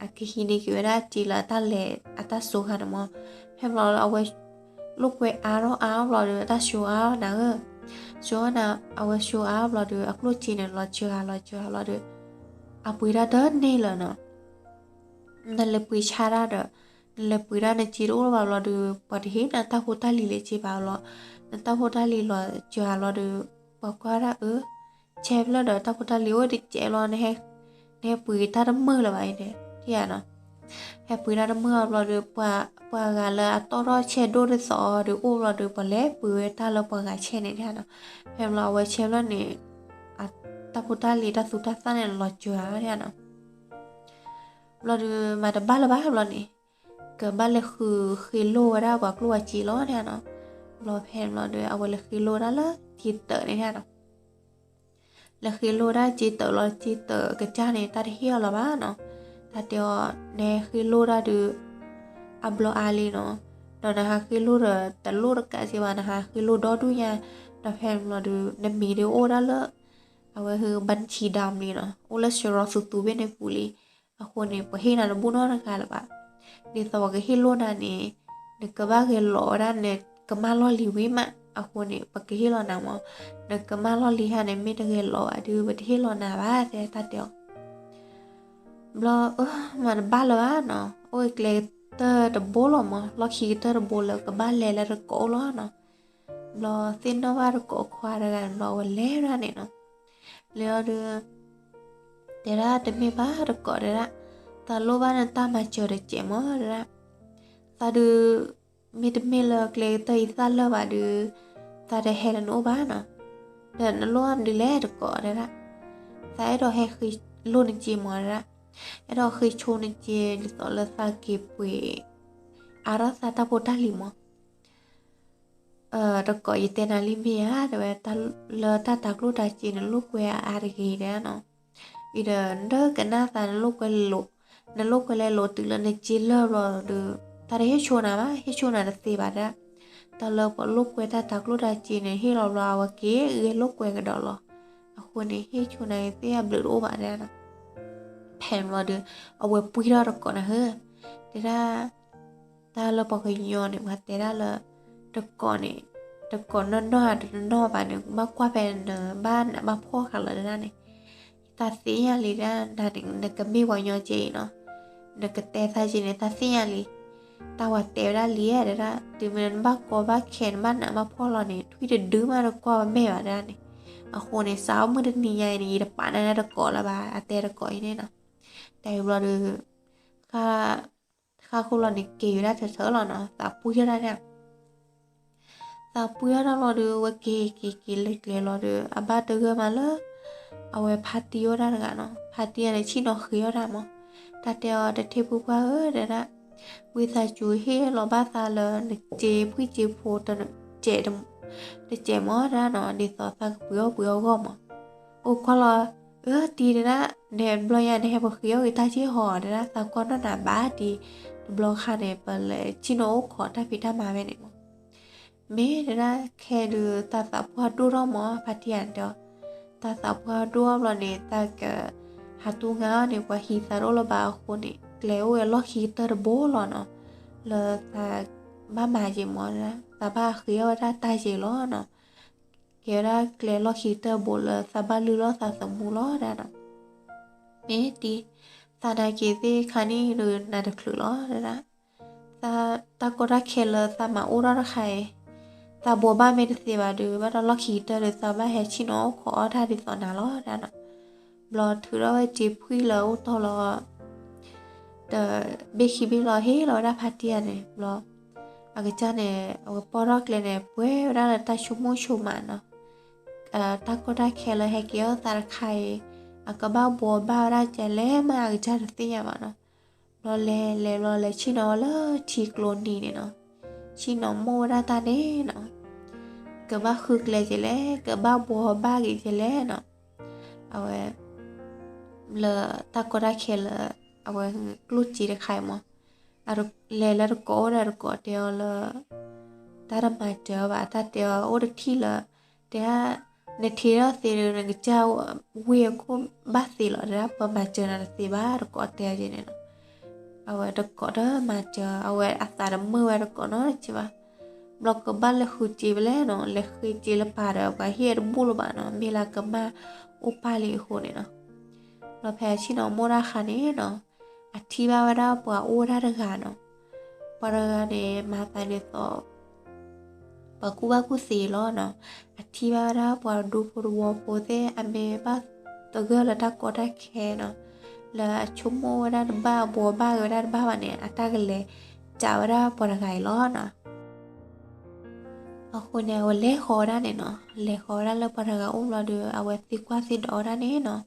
အကဟံးန့ၢ်က့ၤဝဲဒၣ်စ့လၢအတၢ်လဲၤအတၢ်စိခါန့ၣ်မး, ဖဲဘျီအဝဲ လိာ်ကွဲအါထီၣ်အါဘျီဒီး အတၢ်စိအါထီၣ်နၤဧၢ, စိနၤ အဝဲစိအါဘျီဒီး အကျိၣ်စ့န့ၣ် လီၤစှၤလီၤစှၤဘျီဒီး အပှ့ၤတၢ်တန့ၢ်လၢၤနီၤ, နလဲၤပှ့ၤဆါတၢ်ဒီး နလဲၤပှ့ၤတၢ်နစ့တအိၣ်လၢၤဘၣ်ဘျီဒီး ပှၤတဟ့ၣ်နၤတၢ်ဖိတၢ်လံၤလၢၤစ့ဘၣ်ဘျီ, နတၢ်ဖိတၢ်လံၤလီၤစှၤဘျီဒီး ပှၤကွၢ်ဒၣ်အၢ ဆဲဖျၢၣ်ဒီးတၢ်ဖိတၢ်လံၤအိၣ်တစဲးဘျီ နဟဲပှ့ၤတၢ်တမုာ်လၢၤဘၣ်အံၤန့ၣ် ထံၣ်ဧါနီၤ, ဟဲပှ့ၤတၢ်တမုာ်အဘျီဒီး ပှၤဂၤလၢအတီၣ်ထီၣ်ဆဲဒိၣ်ဒ်သိးဒီးအိၣ်ဘျီဒီး ပှၤလဲၤပှ့ၤဝဲတၢ်လၢပှၤဂၤဆဲန့ၣ်ထံၣ်ဧါနီၤ, ဖဲဘျီအဝဲဆဲဖျၢၣ်န့ၣ် တၢ်ဖိတၢ်လံၤတၢ်သူတၢ်သၣ်န့ၣ်လီၤစှၤထံၣ်ဧါနီၤ, ဘျီဒီးမၤတဘၣ်လၢၤဘၣ်ဘျီန့ၣ် ကဘၣ်လဲၤဃုဃ့လိၢ်ဝဲဒၣ်ပှၤကျိၣ်ပှၤစ့လီၤန့ၣ်နီၤ, ဘျီဖဲန့ၣ်ဘျီဒီး အဝဲလဲၤဃ့လိၢ်ဝဲဒၣ်လၢစ့တၢးန့ၣ်နီၤ, လဲၤဃ့လိၢ်ဝဲဒၣ်စ့တၢးလီၤ, စ့တၢးကစၢ်န့ၣ် တၢ်တဟ့ၣ်အီၤလၢၤဘၣ်နီၤ, တၢ်တဲအီၤ နဟဲဃ့လိၢ်ဒၣ်ဒီး အဘျီအါလံနီၤ, ဒီးနဟးဃ့လိၢ်ဒီးတလိၣ်တကးစ့ဘၣ်, နဟးဃ့လိၢ်ဒီဒူၣ်ညါ, ဒီးဖဲန့ၣ်ဘျီဒီး နမံၤဒီးအိၣ်ဒၣ်လၢ အဝဲဟု ဘၣ်ထံဒၣ်မလံနီၤ, အိၣ်လၢစရီသူသူဘ့ၣ်န့ၣ်ပူၤလံ, အဃိန့ၣ် ပှၤဟ့ၣ်နၤတဘူၣ်နီတဂၤလၢၤဘၣ်, ဒ်သိးပှၤကဟ့ၣ်လိၢ်နၤန့ၣ် နကဘၣ်ဂဲၤလိာ်ဝဲဒၣ် နကမၢလီၢ်လံၤဝံၤမး, အဃိန့ၣ် ပကဟ့ၣ်လီၤနၤမး, နကမၢလီၢ်လံၤဟါန့ၣ် မ့ၢ်တဂဲၤလိာ်ဘၣ်ဒီး ပတဟ့ၣ်လီၤနၤဘၣ် တဲတၢ်တဲအီၤ ဘျီအၢ မၤတဘၣ်လၢၤဘၣ်နီၤ, အိၣ်ကျဲ လီၢ်ခံကတၢၢ်တဘိလီၤမး, လီၢ်ခံကတၢၢ်တဘိလၢကဘၣ်လဲၤလၢတကိးအိၣ်လီၤနီၤ. ဘျီသ့ၣ်နီၣ်ဘၣ်တကိးခွါတဂၤန့ၣ် ဘျီအဝဲလဲၤဒၣ်န့ၣ်နီၤ. လဲၤအီၤဒီး တဲဒၣ်တမ့ၢ်ဘၣ်တကိးတဲဒၣ်, သးလိၣ်ဘၣ်နတၢ်မၤစၢၤတစဲးမးတဲဒၣ်. သးဒုး မ့တမ့ၢ်လၢကျဲကတၢၢ်အံၤသၣ်လၢာ်ဘၣ်ဒုး သးတဟဲလၢနအိၣ်ဘၣ်နီၤ. ဒီးနလိၣ်ဘၣ်မနုၤလဲၣ်တကိးတဲဒၣ်. သးအဲၣ်ဒိးဟဲဃ့လိၢ်နစ့မးတဲဒၣ်, အဲၣ်ဒိးဃ့ဆိနစ့ဒ်သိးလၢသးက့ၤပှ့ၤ အါထီၣ်သးတၢ်ဖိတၢ်လံၤမး. တကိးယတဲနၤလံမ့ၢ်ဧါ တဲဝဲ, လၢတၢ်တၤကျိၣ်တၤစ့နလိၣ်ကွဲအါအါတဂ့ၤတဲဒၣ်နီၤ. အံၤဒီးနကနၣ်သးနလိၣ်ကွဲလဲၤလိာ်, နလိၣ်ကွဲလဲၤလိာ်တုၤလၢနစ့လၢာ်ဘျီဒီး သးတဟ့ၣ်ဆိနၤဘၣ်, ဟ့ၣ်ဆိနၤတသ့ဘၣ်တဲဒၣ်. တၢ်လၢပှၤလိၣ်ကွဲတၢ်တၤကျိၣ်တၤစ့န့ၣ် ဟ့ၣ်လီၤဘျီအဝဲက့ၤဂဲၤလိာ်ကွဲကဒီးလီၤ. အဃိန့ၣ် ဟ့ၣ်ဆိနၤသ့ၣ်အဘျုးတအိၣ်ဘၣ်တဲဒၣ်နီၤ. ဖဲန့ၣ်ဘျီဒီး အဝဲပှံၢ်ထီၣ်တကိးနၤဧၢ, တဲဒၣ် တၢ်လၢပှၤကညီန့ၣ် ပှၤတဲဒၣ်လၢ တကိးန့ၣ်, တကိးနီၢ်နီၢ်ဧါတနီၢ်ဘၣ်န့ၣ် ဘၣ်ကွၢ်ဖဲနဘၣ်နးဘၣ်ဖှီၣ်ဃာ်လီၤတဲဒၣ်န့ၣ်. သးသ့ၣ်ညါလံဒၣ် နၤန့ၣ် နကမ့ၢ်ပှၤကညီကဲအံၤနီၤ, နကတဲသးကဲန့ၣ် သးသ့ၣ်ညါလံ. တၢ်ပှၤတဲဝဲဒၣ်လံဧါတဲဒၣ်, တုၤမ့ၢ်နဘၣ်ကီဘၣ်ခဲ နဘၣ်နးဘၣ်ဖှီၣ်လီၤန့ၣ် ထွံၣ်တဒုမးတကွၢ်ဝဲမဲာ်ဘၣ်တဲဒၣ်န့ၣ်. အဃိန့ၣ် စးထီၣ်မုၢ်တနံၤညါအံၤန့ၣ် ယတပာ်နၤတကိးလၢၤဘၣ် အတဲတကိးအံၤန့ၣ်နီၤ. တဲဘျီဒီး ဃၣ်ဃိလီၤန့ၣ် က့ၤဝဲဒၣ်ထၢၣ်ထၢၣ်လီၤနီၤ, သးပှံၢ်ထီၣ်ဒၣ်န့ၣ်. သးပှံၢ်ထီၣ်ဒၣ်လီၤဒီး အဝဲက့ၤက့ၤက့ၤလၢကျဲလီၤဒီး အဘၣ်တဂၢၢ်မးလၢ အဝဲဖါတံၢ်အိၣ်ဒၣ်တဂၤနီၤ, ဖါတံၢ်န့ၣ် ဆ့ၣ်နီၤဃ့အီၣ်တၢ်မး. တၢ်တဲအီၤ တထံၣ်ဖုပှၢ်ဧၢ တဲဒၣ်, ဝံသးစူၤဟ့ၣ်လီၤဘၣ်သးလၢနစ့ဖှံစ့ဖိ တစဲးမးတဲဒၣ်နီၤ, ဒ်သိးသးကပှ့ၤအီၣ်ပှ့ၤအီၣ်ဂီၢ်မး. အိၣ်ကွၢ်လီၤ, အၢ တံၢ်တဲဒၣ်, နဘျီညါနဟဲပဃ့အီၣ်ဂ့ၤတၢ်က့ၢ်ဟီတဲဒၣ်, သးကွၢ်နီၢ်နၤဘၣ်တံၢ်, တဘျီခါန့ၣ် ပလဲၤဆ့ၣ်နီၤအိၣ်ခိးတၢ်ဖံးတၢ်မၤဝဲန့ၣ်မး. မ့ၢ်တဲဒၣ် ခဲဒုး သးသးပှၢ်ဒိၣ်ထီၣ်မး ဖါတံၢ်ဧၢ တဲအီၤ, သးသးပှၢ်ဒိၣ်ထီၣ်ဘျီန့ၣ် သးက ဟးတူၢ်ငါအီၤန့ၣ် ပှၤဟံးသးတအိၣ်လၢၤဘၣ်အဃိန့ၣ် ကျဲအိၣ်ဝဲလီၢ်ခံကတၢၢ်တဘိလီၤနီၤ, လၢသးဘၣ်မၤက့ၤမး, သးဘၣ်ဃ့အီၣ်ဝဲဒၣ်တၢ်ယဲၤလီၤနီၤ, ကဲဝဲဒၣ်ကျဲလီၢ်ခံကတၢၢ်တဘိလၢသးဘၣ်လုၢ်လီၤသးသမူလီၤဒၣ်နီၤ. မ့ၢ်တံၢ် သးနာ်က့ၤသ့ၣ်ခါနံၣ်ဒုး နၤတချုးလီၤဒၣ်, သးတၢ်ကီတၢ်ခဲလၢသးမၤအိၣ်ထီၣ်တခါအံၤ, သးဘှီဘၣ်မ့ၢ်တသ့ဘၣ်ဒုး ဘၣ်ဒီးလီၢ်ခံကတၢၢ်ဒီး သးဘၣ်ဟဲဆ့ၣ်နီၤအိၣ်ခိးအီၣ်တၢ်ဒ်သိးနၤလီၤဒၣ်နီၤ. ဘျီထုးထီၣ်ဝဲစ့ဖှံလၢအအိၣ်တီၢ်လီၤ တဘ့ၣ်ခံဘ့ၣ်လီၤ ဟ့ၣ်လီၤဝဲဒၣ်ဖါတံၢ်ဧၢန့ၣ် ဘျီ အကစၢ်န့ၣ် အဝဲပိာ်ထီၣ်ကျဲန့ၣ် ပှဲၤဝဲဒၣ်လၢတၢ်ဆိကမိၣ်ဆိကမးနီၤ. တၢ်ကီတၢ်ခဲလၢဟဲက့ၤအီၣ်သးတခါအံၤ အကဘၣ်ဘှီဘၣ်ဝဲဒၣ်ကဲလဲၣ်မး အကစၢ်တသ့ၣ်ညါဘၣ်နီၤ. ဘျီလဲၤလဲၤဘျီလဲၤဆ့ၣ်နီၤလၢထံကျိနံၤန့ၣ်နီၤ, ဆ့ၣ်နီၤမိၢ်ဝဲဒၣ်တၢ်န့ၣ်နီၤ, ကဘၣ်ဃုကျဲကဲလဲၣ် ကဘၣ်ဘှီဘၣ်က့ၤကဲလဲၣ်နီၤ. အဝဲ လၢတၢ်ကီတၢ်ခဲလၢ အဝဲကျိၣ်စ့တခါအံၤမး, လဲၤလၢတကိးအိၣ်ဒီးတကိးတဲအီၤလၢ တၢ်တမၤစၢၤအီၤဘၣ် တၢ်တဲအီၤအိၣ်တထံၣ်လၢ တဲဒၣ် နထံၣ်ထီၣ်သ့ဒီး နကစၢ်ဝ့ၢ်အခိၣ်ဘၣ်သ့လီၤ တဲဒၣ် ပမၤစၢၤနၤတသ့ဘၣ် တကိးတဲအီၤက့ၤန့ၣ်နီၤ. အဝဲတကိးတမၤစၢၤ အဝဲအသးတမုာ်ဝဲတကိးနီတစဲးဘၣ်. ဘျီကဘၣ်လဲၤဃုစ့ဖဲလဲၣ်နီၤ, လဲၤဃုစ့လၢပၢ်ဒီး ပှၤဟ့ၣ်အတဘူၣ်လၢၤဘၣ်နီၤ, မ့ၢ်လၢကမၢ်အိၣ်ပၢ်လံအဃိန့ၣ်နီၤ. ဘျီဖဲအဆ့ၣ်နီၤမိၢ်တၢ်ခါန့ၣ်နီၤ, အထံၣ်ဘၣ်ဝဲဒၣ်ပှၤအိၣ်ဝဲဒၣ်တဂၤနီၤ. ပှၤတဂၤန့ၣ် မၤသးဒ်သိး ပှၤကူၣ်ဘၣ်ကူၣ်သ့လီၤနီၤ. အထံၣ်ဘၣ်ဝဲဒၣ်ပှၤဒူဖိတဝီဖိသ့ၣ် အမ့ၢ်ဘၣ်သဂၢၢ်လၢတၢ်ကီတၢ်ခဲနီၤ, လၢအဆိကမိၣ်ဝဲဒၣ်တဘၣ် အဘှီဘၣ်က့ၤဝဲဒၣ်တဘၣ်ဘၣ်န့ၣ် အတၢ်ကလဲၤစးဝဲဒၣ်ပှၤတဂၤအံၤလီၤနီၤ. အဃိန့ၣ် အဝဲလဲၤဃီၤဝဲဒၣ်န့ၣ်နီၤ, လဲၤဃီၤဝဲဒၣ်လၢပှၤတဂၤအိၣ်ဘျီဒီး အဝဲသံကွၢ်သံဒိးဝဲဒၣ်န့ၣ်နီၤ,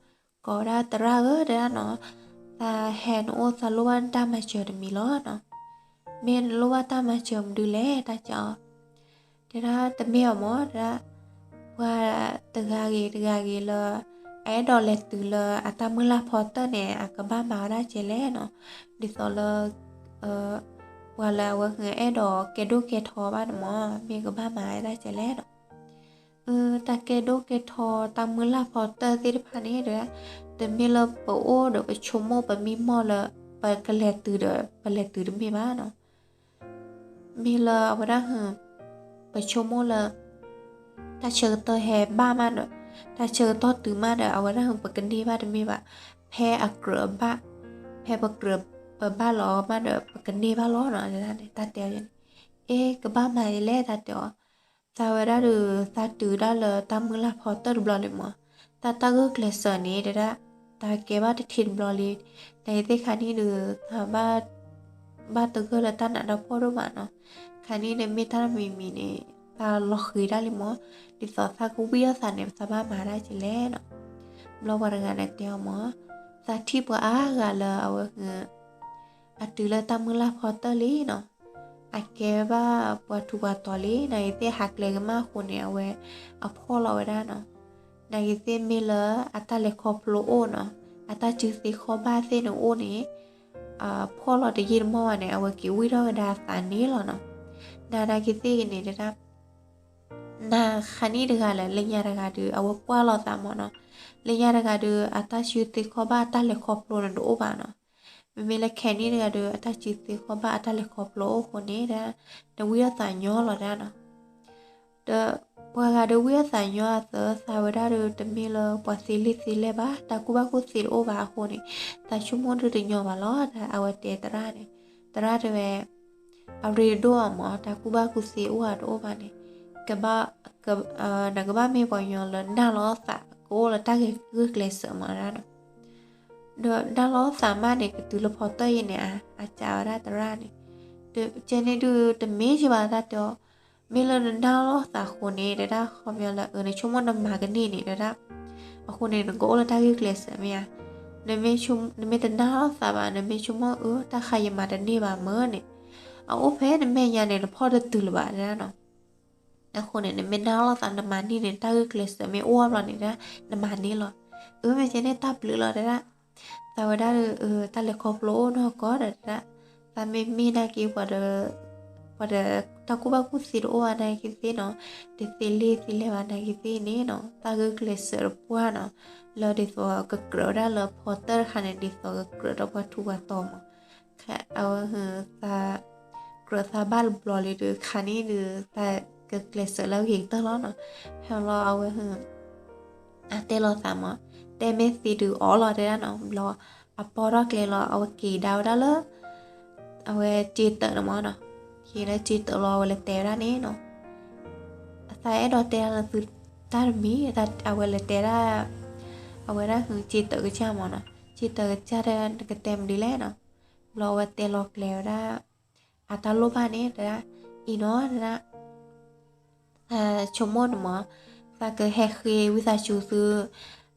ကိးဝဲဒၣ်သရၣ်ဧၢ တဲဒၣ်နီၤ, သးဟဲနအိၣ်သးလိၣ်ဘၣ်နတၢ်မၤစၢၤတမံၤလီၤနီၤ. မ့ၢ်နလိၣ်ဘၣ်တၢ်မၤစၢၤမနုၤလဲၣ် တၢ်ကီ တဲဒၣ်တမ့ၢ်အီၤမး တဲဒၣ် ပှၤတဂၤဂ့ၤတဂၤဂ့ၤလၢ အအဲၣ်ဒိးလဲၤတုၤလၢအတၢ်မုၢ်လၢ်ဖီတၢၢ်န့ၣ် အကဘၣ်မၤဝဲဒၣ်ကဲလဲၣ်နီၤ. ဒ်သိးလၢ ပှၤလၢအဝဲအဲၣ်ဒိးကဲဒိၣ်ကဲထီဘၣ်န့ၣ်မး မ့ၢ်ကဘၣ်မၤဝဲဒၣ်ကဲလဲၣ်နီၤ. တၢ်ကဲဒိၣ်ကဲထီ တၢ်မုၢ်လၢ်ဖီတၢၢ်သ့ၣ်တဖၣ်န့ၣ်ဒီး တမ့ၢ်လၢပအိၣ်ဒီးပဆိကမိၣ်ပမံမီၢ်လၢ ပကလဲၤတုၤဒီး ပလဲၤတုၤတမ့ၢ်ဘၣ်နီၤ. မ့ၢ်လၢအဝဲဒၣ် ပဆိကမိၣ်လၢ တၢ်ဆၢကတီၢ်ဟဲဘၣ်မးဒီး တၢ်ဆၢကတီၢ်တုၤမးဒီး အဝဲဒၣ်ပကန့ၢ်ဘၣ်တမ့ၢ်ဘၣ်. ဖဲအကြၢးအဘၣ်, ဖဲပကြၢး ပဘၣ်လီၤမးဒီး ပကန့ၢ်ဘၣ်လီၤနီၤ တဲဒၣ်န့ၣ် တၢ်တဲအီၤန့ၣ်, အ့ ကဘၣ်မၤယလဲၣ် တၢ်တဲအီၤ, သးဝဲဒၣ်ဒီး သးတုၤဒၣ်လၢတၢ်မုၢ်လၢ်ဖီတၢၢ်တဘျီလံမး, တၢ်တၢ်ဂုာ်ကျဲးစၢးန့ၣ် တဲဒၣ်, တၢ်ကဲဘၣ်တထံၣ်တဘျီလံ, နသ့ၣ်ခါန့ၣ်ဒီး သးဘၣ် ဘၣ်တဂၢၢ်လၢတၢ်နးတၢ်ဖှီၣ်ဒိၣ်မးနီၤ, ခါန့ၣ်နမ့ၢ်တၢ်တမံၤမံၤန့ၣ် သးလီၤဃံၤဒၣ်လံမး, ဒ်သိးသးကဝံၣ်အီၣ်သးန့ၣ် သးဘၣ်မၤဒၣ်ကလဲၣ်နီၤ, ဘျီပှၤတဂၤန့ၣ်တဲအီၤမး, သးထံၣ်ပှၤအါဂၤလၢအဝဲ အတုၤလၢတၢ်မုၢ်လၢ်ဖီတၢၢ်လံနီၤ, အကဲဘၣ်ပှၤထူးပှၤတီၤလံ, နဂ့ၤသ့ၣ်ဟးကျဲကမၣ်အဃိန့ၣ် အဝဲအဖှီၣ်လီၤဝဲဒၣ်နီၤ, နဂ့ၤသ့ၣ်မ့ၢ်လၢအတၢ်လဲၤခီဖျိအိၣ်နီၤ, အတၢ်စုသ့ခီဘၣ်သ့ၣ်န့ၣ်အိၣ်န့ၣ်, ဖှီၣ်လီၤတယံာ်တမီၢ်ဘၣ်န့ၣ် အဝဲက့ၤဝံၣ်ထီၣ်ဝဲဒၣ်အသးန့ၣ်လီၤနီၤ, နနဂ့ၤသ့ၣ်ဂ့ၤန့ၣ် တဲဒၣ် နခါန့ၣ်တဂၤလၢ လၢညါတဂၤဒီး အဝဲကွၢ်လီၤသးမးနီၤ, လၢညါတဂၤဒီး အတၢ်စုသ့ခီဘၣ်အတၢ်လဲၤခီဖျိန့ၣ်တအိၣ်ဘၣ်နီၤ, မ့မ့ၢ်လၢခဲန့ၣ်တဂၤဒီး အတၢ်စုသ့ခီဘၣ်အတၢ်လဲၤခီဖျိအိၣ်အဃိန့ၣ် တဲဒၣ် နဝံၣ်အီၣ်သးညီလီၤတဲဒၣ်နီၤ, ဒီးပှၤဂၤဒီးဝံၣ်အီၣ်သးညီအသး သးဝဲဒၣ်ဒီးတမ့ၢ်လၢပှၤသ့လံာ်သ့လဲၢ်ဘၣ်, တၢ်ကူၣ်ဘၣ်ကူၣ်သ့တအိၣ်ဘၣ်အဃိန့ၣ်, သးဆိကမိၣ်ဒုးတညီဘၣ်လီၤ, တၢ်အဝဲတဲသရၣ်န့ၣ်, သရၣ်တဲဝဲ အရ့တဒိၣ်အီၤမး, တၢ်ကူၣ်ဘၣ်ကူၣ်သ့အိၣ်အါတအိၣ်ဘၣ်န့ၣ်, ကဘၣ်, နကဘၣ်မ့ၢ်ပှၤကညီလၢနၢ်လီၤသး ကအိၣ်လၢတၢ်ဂုာ်ကျဲးစၢးမးဒၣ်နီၤ, ဒီးနၢ်လီၤသးမးန့ၣ် ကတုၤလၢဖီတၢၢ်အံၤန့ၣ် အကးဝဲဒၣ်သရၣ်န့ၣ်, ကဲန့ၣ်ဒုးတမ့ၢ်ကဘၣ်တၢ်တဲအီၤ, မ့ၢ်လၢနနၢ်လီၤသးအဃိန့ၣ် တဲဒၣ်ခီပညီလၢ နဆိကမိၣ်နမၤကန့ၢ်န့ၣ် တဲဒၣ်, အဃိန့ၣ် နကအိၣ်လၢတၢ်ဂုာ်ကျဲးစၢးမ့ၢ်ဧါ, နမ့ၢ်တနၢ်လီၤသးဘၣ် နမ့ၢ်ဆိကမိၣ်အၢ တၢ်ခါယမၤတန့ၢ်ဘၣ်မၢ်န့ၣ်, အအိၣ်ဖဲနမဲာ်ညါန့ၣ် နဖီၣ်တတုၤလၢၤဘၣ် တဲဒၣ်နီၤ, အဃိန့ၣ် နမ့ၢ်နၢ်လီၤသးနမၤန့ၢ်န့ၣ် တၢ်ဂုာ်ကျဲးစၢးမ့ၢ်အိၣ်ဘျီန့ၣ် တဲဒၣ် နမၤန့ၢ်လီၤ, အၢ မ့ၢ်ကဲန့ၣ်တၢ်ဘျုးလီၤ တဲဒၣ်, သးဝဲဒၣ်ဒီး တၢ်လဲၤခီဖျိအိၣ်နီၢ်ကီၢ်ဒီး တဲဒၣ်, သးမ့မ့ၢ်နာ်က့ၤပှၤဒီး ပှၤဒီးတၢ်ကူၣ်ဘၣ်ကူၣ်သ့တအိၣ်ဘၣ်နာ်က့ၤသ့ၣ်နီၤ, တသ့လံာ်သ့လဲၢ်ဘၣ်နာ်က့ၤသ့ၣ်န့ၣ်နီၤ, တၢ်ဂုာ်ကျဲးစၢးတပှၢ်နီၤ, လၢဒ်သိးကကြၢးဝဲဒၣ်လၢဖီတၢၢ်တခါန့ၣ် ဒ်သိးကကြၢးဒီးပှၤထူးပှၤတီၤမး, အဝဲ သးကြၢးသးဘၣ်တဘျီလံဒီး ခါန့ၣ်ဒီး သးကကျဲးစၢးလၢအဂ့ၤကတၢၢ်လီၤနီၤ, ဖဲလီၤအဝဲ အတဲလီၤသးမး, တဲမ့ၢ်သ့ဒုးအီၣ်လီၤတဲဒၣ်နီၤ, ဘျီအပီထီၣ်ကျဲလီၤ အဝဲက့ၤကဒါဝဲဒၣ်လၢ အဝဲစ့တၢးန့ၣ်မးနီၤ, က့ၤလၢစ့တၢးလီၤ အဝဲလဲၤတဲဝဲဒၣ်န့ၣ်နီၤ, သးအဲၣ်ဒိးတဲဒၣ်လၢသုတၢ်တမံၤ အဝဲလဲၤတဲဒၣ်, အဝဲဒၣ်ဟုစ့တၢးကစၢ်မးနီၤ, စ့တၢးကစၢ်တဲနကတဲမနုၤလဲၣ်နီၤ, ဘျီအ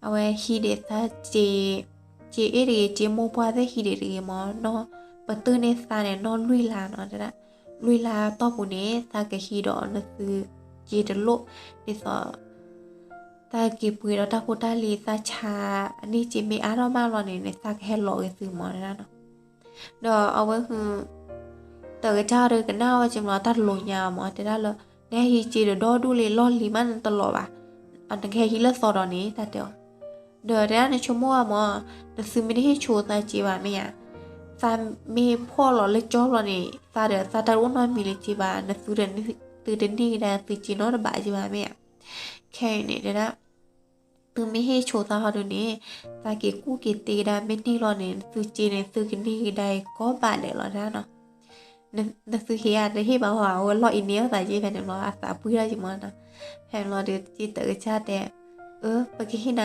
ဝဲတဲလီၤကျဲဝဲဒၣ် အတၢ်လိၣ်ဘၣ်န့ၣ် တဲဒၣ်, အံၤနီၤ တဲဒၣ် သးဆိကမိၣ်န့ၣ်မး, သးကဟဲဃ့ဝံသးစူၤသု, အဝဲဟံးဒံးသးစ့, စ့အ့ၣ်တဂ့ၤ စ့မိၢ်ပှၢ်သ့ၣ်ဟံးဒံးတဂ့ၤမး, နီၢ်ပတုာ်န့ၢ်သးန့ၣ် နီၢ်လွံၢ်လါနီၤ တဲဒၣ်, လွံၢ်လါတီၢ်ပူၤန့ၣ် သးကဟံးဒီးနသုစ့တလိၣ်, ဒ်သိး သးက့ၤပှ့ၤဒီးတၢ်ဖိတၢ်လံၤ သးဆါအန့ၢ်စ့မ့ၢ်အါထီၣ်မးလီၤန့ၣ် သးကဟဲလီၤက့ၤသုမး တဲဒၣ်နီၤ. ဒီးအဝဲဟု တၢးကစၢ်ဒီးကနၣ်ဝဲက့ၤမး တၢ်တလိၤညါအီၤမး တဲဒၣ်လၢ နဟဲဟံးစ့ဒီးဒီဒူၣ်လံ လီၢ်လံၤမးနတလီၤဘၣ်, နကဟဲဟံးလၢသီဒီးန့ၣ် တၢ်တဲအီၤ, ဒီးတဲဒၣ်နဆိကမိၣ်အီၤမး, နသုမ့ၢ်တဟ့ၣ်ဆိသးစ့ဘၣ်မ့ၢ်ဧါ, သးမ့ၢ်ဖှီၣ်လီၤလၢကၠီဘျီန့ၣ် သးဒီးသးတၢ်တအိၣ်နီတမံၤလၢၤစ့ဘၣ်, နသုတန့ၢ်ကဒါသုစ့နီတဘးစ့ဘၣ်မ့ၢ်ဧါ. ခဲအံၤန့ၣ်တဲဒၣ် သုမ့ၢ်ဟ့ၣ်ဆိသးဟီဒုန့ၣ် သးက့ၤကူၣ်က့ၤတ့ကဒါ မ့ၢ်န့ၢ်လီၤန့ၣ် နသုစ့န့ၣ် သုကန့ၢ်ကဒါအံၤကိးဘးဒဲးလီၤတဲဒၣ်နီၤ. နသုဟ့ၣ်ဧါ တဟ့ၣ်ဘၣ်ဟီ အဝဲလီၤအံၤန့ၢ်အသးက့ဖဲန့ၣ်ဘျီ အသးပှံၢ်ထီၣ်က့ၤမးနီၤ. ဖဲန့ၣ်ဘျီဒီး စ့တၢးကစၢ်တဲ အၢ ပကဟ့ၣ်နၤ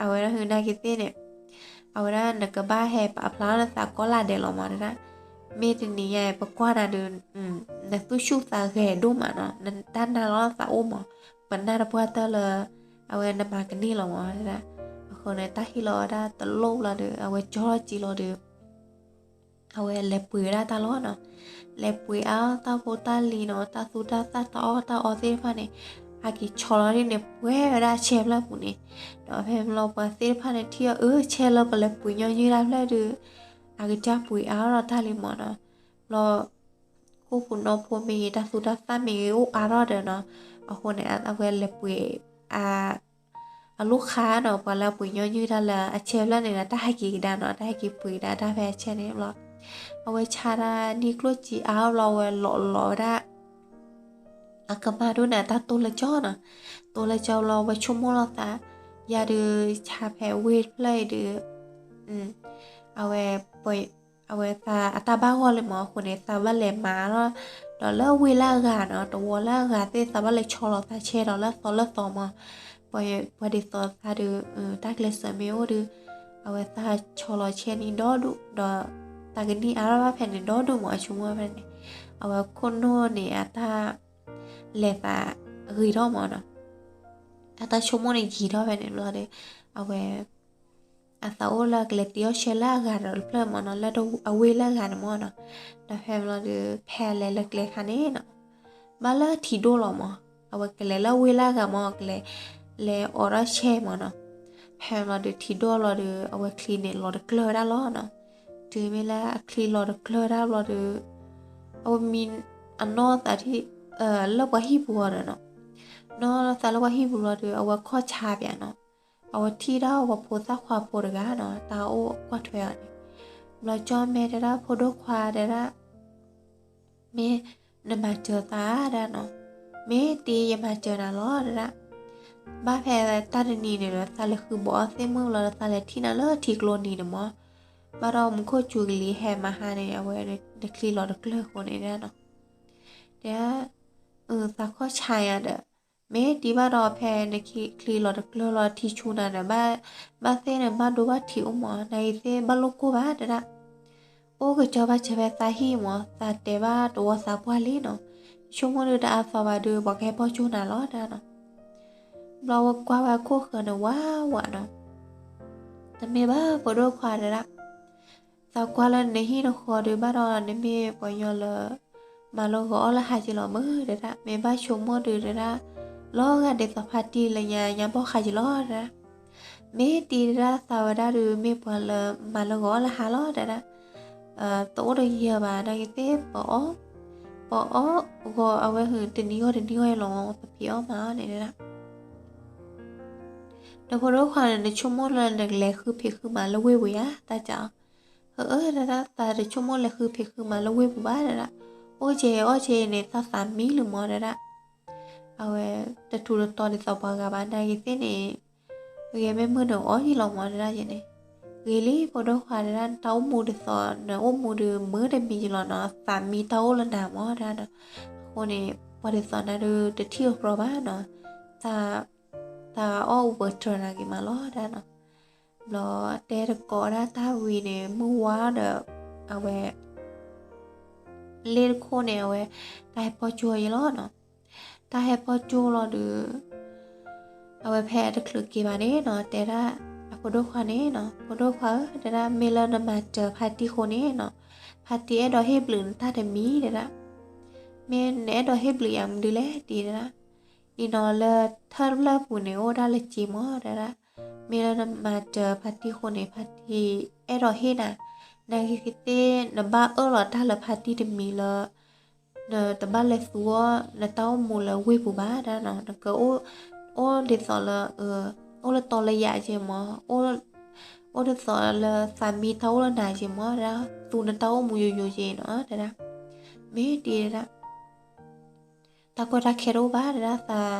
အဝဲဒၣ်ဟုနာ်က့သ့ၣ်န့ၣ် အဝဲဒၣ်နကဘၣ်ဟဲပာ်ဖျါထီၣ်နသးကိးလၢဒဲးလီၤမးတဲဒၣ်. မ့ၢ်တနံၤညါအံၤ ပကွၢ်နၤဒီး နသူၣ်ဆူၣ်သးဂဲၤဒိၣ်မးနီၤ, နတၢ်နာ်လီၤသးအိၣ်မး, ပနၢ်တပှၢ်တၢၢ်လၢ အဝဲနမၤကန့ၢ်လီၤမးတဲဒၣ်. အဃိန့ၣ် တၢ်ဟ့ၣ်လီၤဝဲဒၣ်တလိၣ်လီၤဒီး အဝဲကၠီထီၣ်စ့လီၤဒီး အဝဲလဲၤပှ့ၤဝဲဒၣ်တၢ်လီၤနီၤ. လဲၤပှ့ၤအါတၢ်ဖိတၢ်လံၤနီၤ, တၢ်သူတၢ်သၣ်တၢ်အီၣ်တၢ်အီသ့ၣ်တဖၣ်န့ၣ် အက့ၤဆီလီၤဒ်န့ၣ် ပှဲၤဝဲဒၣ်အဆဲဖျၢၣ်ပူၤန့ၣ်. ဒီးဖဲမ့ၢ်လီၤပှၤသ့ၣ်တဖၣ်န့ၣ်ထံၣ်အီၤ အၢ ဆဲလၢပလဲၤပှ့ၤညီနုၢ်တၢ်ဖျၢၣ်ဒီး အကစၢ်ပှ့ၤအါထီၣ်တၢ်လံမးနီၤ. ဘျီ ခိၣ်ဖူနီၢ်ဖိမ့ၢ်ဂ့ၤ တၢ်သူတၢ်သၣ်မ့ၢ်ဂ့ၤ အိၣ်အါထီၣ်ဒီးနီၤ. အဃိန့ၣ် အဝဲလဲၤပှ့ၤ အလိၣ်ခါနီၤ, ပှၤလၢအပှ့ၤညီနုၢ်တၢ်လၢအဆဲဖျၢၣ်န့ၣ်ဒီး တၢ်ဟဲက့ၤကဒါနီၤ, တၢ်ဟဲက့ၤပှ့ၤကဒါတၢ်ဖဲအဆဲန့ၣ်ဘျီ, အဝဲဆါတၢ်န့ၢ်ကျိၣ်စ့အါထီၣ်ဘျီ အဝဲလီၤလီၤဝဲဒၣ် အကမၢ်ဒိၣ်န့ၣ် တၢ်တိၢ်လၢကၠီနီၤ. တိၢ်လၢကၠီဘျီ အဝဲဆိကမိၣ်လီၤသး, ယၤဒုးဆါဖဲဝ့ၢ်တဖျၢၣ်အံၤဒီး အဝဲပှၤ အဝဲသးအတၢ်ဘၣ်ဂီၢ်လံမး အဃိန့ၣ် သးဘၣ်လဲၤမၤလီၤ ဒီးလၢဝ့ၢ်လၢအဂၤနီၤ တဝီလၢအဂၤသ့ၣ် သးဘၣ်လဲၤဆီလီၤသးဆဲဒီးလၢသီလၢသီမး, ပှၤဒ်သိးသးဒီး တၢ်ကျဲးစၢးမ့ၢ်အိၣ်ဒီး အဝဲသးဆီလီၤဆဲန့ၣ်ဒီဒူၣ် ဒီး သးကနံၣ်အါထီၣ်ဘၣ်ဖဲန့ၣ်ဒီဒူၣ်မး အဆိကမိၣ်ဖဲန့ၣ်, အဝဲခိၣ်နူာ်န့ၣ်အတၢ် လဲၤသးဂ့ၤထီၣ်မးနီၤ, အတၢ်ဆိကမိၣ်န့ၣ်ယံၤထီၣ်ဖဲန့ၣ်ဘျီဒီး အဝဲ အသးအိၣ်လၢကလဲၤတ့အီၣ်ဆဲလၢအဂၤဒီးတဖျၢၣ်မးနီၤ လၢအဝ့ၢ်လၢအဂၤန့ၣ်မးနီၤ, ဒီးဖဲဘျီဒီး ဖဲလဲၤလၢကျဲခါန့ၣ်နီၤ ဘၣ်လၢထံဒိၣ်လီၤမး, အဝဲကလဲၤလၢဝ့ၢ်လၢအဂၤမး ကလဲၤ လဲၤအိးထီၣ်ဆဲမးနီၤ, ဖဲဘျီဒီးထံဒိၣ်လီၤဒီး အဝဲချံန့ၣ်လီၤတကျၢၢ်ဝဲဒၣ်လီၤနီၤ, တုၤမ့ၢ်လၢအချံလီၤတကျၢၢ်ဝဲဒၣ်ဘျီဒီး အဝဲမံ အနီၢ်သးထံၣ် လၢပှၤဟံၣ်ပူၤအီၤဒီးနီၤ, နီၢ်သးလၢပှၤဟံၣ်ပူၤလီၤဒီး အဝဲခီၣ်ဆါပၠးနီၤ, အဝဲထံၣ်ဒၣ်ပှၤဖိသၣ်ခွါဖိတဂၤနီၤ တၢ်အိၣ်ကွၢ်ထွဲအီၤန့ၣ်, ဘျီကၠီၣ်မဲတဲဒၣ်ဖိဒိၣ်ခွါတဲဒၣ် မ့ၢ်နမၤစၢၤသးဒၣ်နီၤ, မ့ၢ်တ့ယမၤစၢၤနၤလီၤတဲဒၣ်, ဘၣ်ဖဲတၢ်တနံၤန့ၣ်ဒီး သးလဲၤဃုဘီအီၣ်သ့ၣ်မုၣ်လီၤဒီး သးလဲၤထံၣ်နၤလၢထံကျိနံၤန့ၣ်မး, ဘၣ်ဒီးမူခိၣ်စူၤကလံၤဟဲမဟါန့ၣ် အဝဲနချံလီၤတကျၢၢ်အဃိန့ၣ်ဒၣ်နီၤ, တဲဒၣ် သးခီၣ်ဆါယၤဒီး မ့ၢ်တ့ဘၣ်ဒီးဖဲနချံလီၤတကျၢၢ်လီၤထံဆူနၤဒီး ဘၣ်သ့ၣ်န့ၣ်ဘၣ်ဒိဘၣ်ထံးအိၣ်မး နဂ့ၤသ့ၣ်ဘၣ်လိၣ်ကိၢ်ဘၣ်တဲဒၣ်, အိၣ်ကစၢ်ဘၣ်စၢၤဖဲသးဟံၣ်မး သးတဲဘၣ်တဝီသးပှၢ်လံနီၤ, ဆိကမိၣ်ဒုးတအါသီဘၣ်ဒုး ပှၤကဟဲပိာ်ကၠိနၤလီၤတဲဒၣ်နီၤ, ဘျီဝဲကွၢ်ဝဲအခိၣ်ဃၢၤန့ၣ်ဝးဝးနီၤ, တမ့ၢ်ဘၣ်ဖိဒိၣ်ခွါတဲဒၣ် သးကွၢ်လၢနဟံၣ်နဃီဒီး ဘၣ်ဒီးနမ့ၢ်ပှၤကညီလၢ မၤလၢဂီၤအီၣ်လၢဟါက့ၤလီၤမ့ၢ်တဲဒၣ်, မ့ၢ်ဘၣ်ဆိကမိၣ်ဒုးတဲဒၣ်, လီၤဂာ်ဒ်သိးဖါတံၢ်လၢညါညါဘီၣ်ဃးက့ၤလီၤတဲဒၣ်, မ့ၢ်တ့တဲဒၣ်သးဝဲဒၣ်ဒီး မ့ၢ်ပှၤလၢမၤလၢဂီၤအီၣ်လၢဟါလီၤတဲဒၣ်, တအိၣ်တယၢၤဘၣ် နာ်က့ၤသ့ၣ် ပအီၣ်, ပအီၣ်ဂီၤအဝဲဟုၣ် တနံၤဂီၢ်တနံၤဂီၢ်အံၤလီၤမး ပဖံးအီၣ်မၤအီၣ်န့ၣ်တဲဒၣ် ဒီးဖိဒိၣ်ခွါန့ၣ် နဆိကမိၣ်လၢနကလဲၤဃုဖံးဃုမၤလၢဝ့ၢ်ပူၤဧါ တၢ်ကးအီၤ, ဟၢအၢတဲဒၣ် သးတဆိကမိၣ်လဲၤဃုဖံးဃုမၤလၢဝ့ၢ်ပူၤဘၣ်တဲဒၣ်, အိၣ်က့ၤအီၣ်က့ၤန့ၣ် သးသးမံလၢၤမးတဲဒၣ်, အဝဲတထူးတတီၤဒ်သိးပှၤဂၤဘၣ် နာ်က့ၤသ့ၣ်န့ၣ် ဂဲၤမ့ၢ်မုၢ်နအိၣ်ယံၤလီၤမးတဲဒၣ်ယဲန့ၣ်, ဂ့ၤလံဖိဒိၣ်ခွါတဲဒၣ် နတၢ်အိၣ်မူဒ်သိး နအိၣ်မူဒီးမုၢ်တမံၤယံၤလီၤနီၤ သးမံတၢ်အိၣ်လၢနၤမးတဲဒၣ်နီၤ, အဃိန့ၣ် ပှၤဒ်သိးနၤဒုးတထံၣ်အကြၢးဘၣ်နီၤ, သး သးအီၣ်အူပၢၤတြၢၤနၤက့ၤမးလီၤတဲဒၣ်နီၤ, ဘျီတဲတကိးဒၣ်တၢ်ဝံၤန့ၣ် မုၢ်ဝါဒီး အဝဲ လ့ၣ်တခိၣ်န့ၣ် အဝဲ တၢ်ဟဲပိာ်ကၠိယဲလီၤနီၤ, တၢ်ဟဲပိာ်ကၠိလီၤဒီး အဝဲဖဲအတချုးက့ၤဘၣ်န့ၣ်နီၤ တဲဒၣ် အဖိဒိၣ်ခွါန့ၣ်နီၤ ဖိဒိၣ်ခွါဧၢ တဲဒၣ် မ့ၢ်လၢနမၤစၢၤဖါတံၢ်ဃိန့ၣ်နီၤ ဖါတံၢ်အဲၣ်ဒိးဟ့ၣ်ဘျုးနတၢ်တမံၤတဲဒၣ်, မ့ၢ်နအဲၣ်ဒိးဟ့ၣ်ဘျုးယၤမနုၤလဲၣ်တံၢ်တဲဒၣ်, အံၤနီၤလၢထၢၣ်တဖျၢၣ်ပူၤန့ၣ် အိၣ်ဒၣ်လၢစ့မးတဲဒၣ်, မ့ၢ်လၢနမၤစၢၤဖါတံၢ်ဃိန့ၣ် ဖါတံၢ်အဲၣ်ဒိးဟ့ၣ်နၤ, နာ်က့ၤသ့ၣ် နဘၣ်အၢၣ်လီၤတၢ်လၢဖါတံၢ်တမံၤလၢ နတဘၣ်လဲၤသူအီၤ နတၢ်အိၣ်မူလၢဝ့ၢ်ပူၤဘၣ်တဲဒၣ်နီၤ, နက အိၣ်ဒ်သိးလၢ အိၣ်လၢတီလၢယၤက့မး, အိၣ်ဒ်သိးလၢသးမံတၢ်အိၣ်လၢနၤက့မးတဲဒၣ်, သူနတၢ်အိၣ်မူယိယိက့နီၤတဲဒၣ်, မ့ၢ်တံၢ်တဲဒၣ် တၢ်ကီတၢ်ခဲတအိၣ်ဘၣ်တဲဒၣ်,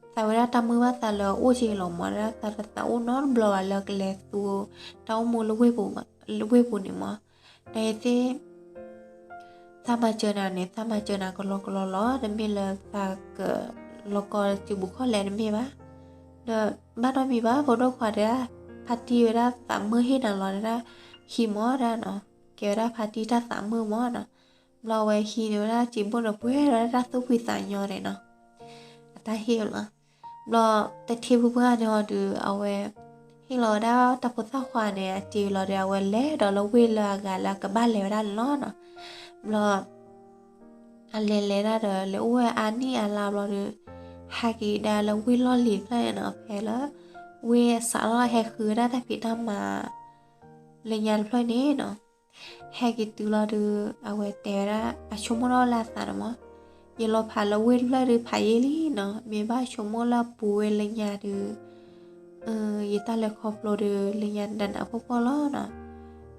သးဝဲဒၣ်တၢ်မုာ်ဘၣ်သးလၢအအိၣ်က့လီၤမးတဲဒၣ်, သးတသးအိၣ်နီတဘျီဘၣ်လၢကလဲၤသူ တၢ်အိၣ်မူလၢဝ့ၢ်ပူၤန့ၣ်မး, နာ်က့ၤသ့ၣ် သးမၤစၢၤနၤန့ၣ် သးမၤစၢၤနၤကလီကလီလီၤ, တမ့ၢ်လၢသးကလီကီစံးဘူးခီၣ်လဲၢ်တမ့ၢ်ဘၣ်, ဒီးဘၣ်နီတမံၤဘၣ် ဖိဒိၣ်ခွါတဲဒၣ်, ဖါတံၢ်ဝဲဒၣ်သးမုာ်ဟ့ၣ်နၤလီၤတဲဒၣ်, ဟံးမးတဲဒၣ်နီၤ, ကဲဝဲဒၣ်ဖါတံၢ်တၢ်သးမုာ်မးနီၤ, ဘျီဝဲဟံးန့ၢ်ဝဲဒၣ်စံးဘိၣ်န့ၣ် ပှဲၤဝဲဒၣ်သူၣ်ဖှံသးညီန့ၣ်နီၤ, အတၢ်ဟ့ၣ်လီၤ ဘျီတထံၣ်ဖုဖုန့ၣ်ဟီဒီး အဝဲ ဟ့ၣ်လီၤဝဲဒၣ်တၢ်ဖိသၣ်ခွါန့ၣ် အစ့လီၤဒီး အဝဲလဲၤဒီးလၢဝ့ၢ်လၢအဂၤလၢအကဘၣ်လဲၤဝဲဒၣ်န့ၣ်လီၤနီၤ, ဘျီ အလဲၤလဲၤဒၣ်ဒီး လဲၤအိၣ်ဝဲအါနံၣ်အါလါဘျီဒီး ဟဲက့ၤဒၣ်လၢဝ့ၢ်လီၢ်လံၤတဖျၢၣ်န့ၣ်နီၤ, ဖဲလၢ ဝ့ၢ်အစးထီၣ်ဟဲဃုဝဲဒၣ်တၢ်ဖံးတၢ်မၤ လၢညါတဖျၢၣ်န့ၣ်နီၤ ဟဲက့ၤတုၤလီၤဒီး အဝဲတဲဝဲဒၣ် အဆိကမိၣ်ထီၣ်လၢအသးန့ၣ်မး, ယလီၤဖးလၢဝ့ၢ်တဖျၢၣ်ဒီးဖးယံာ်လံနီၤ, မ့ၢ်ဘၣ်ဆိကမိၣ်လၢအပူၤဝဲလၢညါဒီး ယတၢ်လဲၤခီဖျိဒီး လၢညါနးနးဖှီၣ်ဖှီၣ်လီၤနီၤ,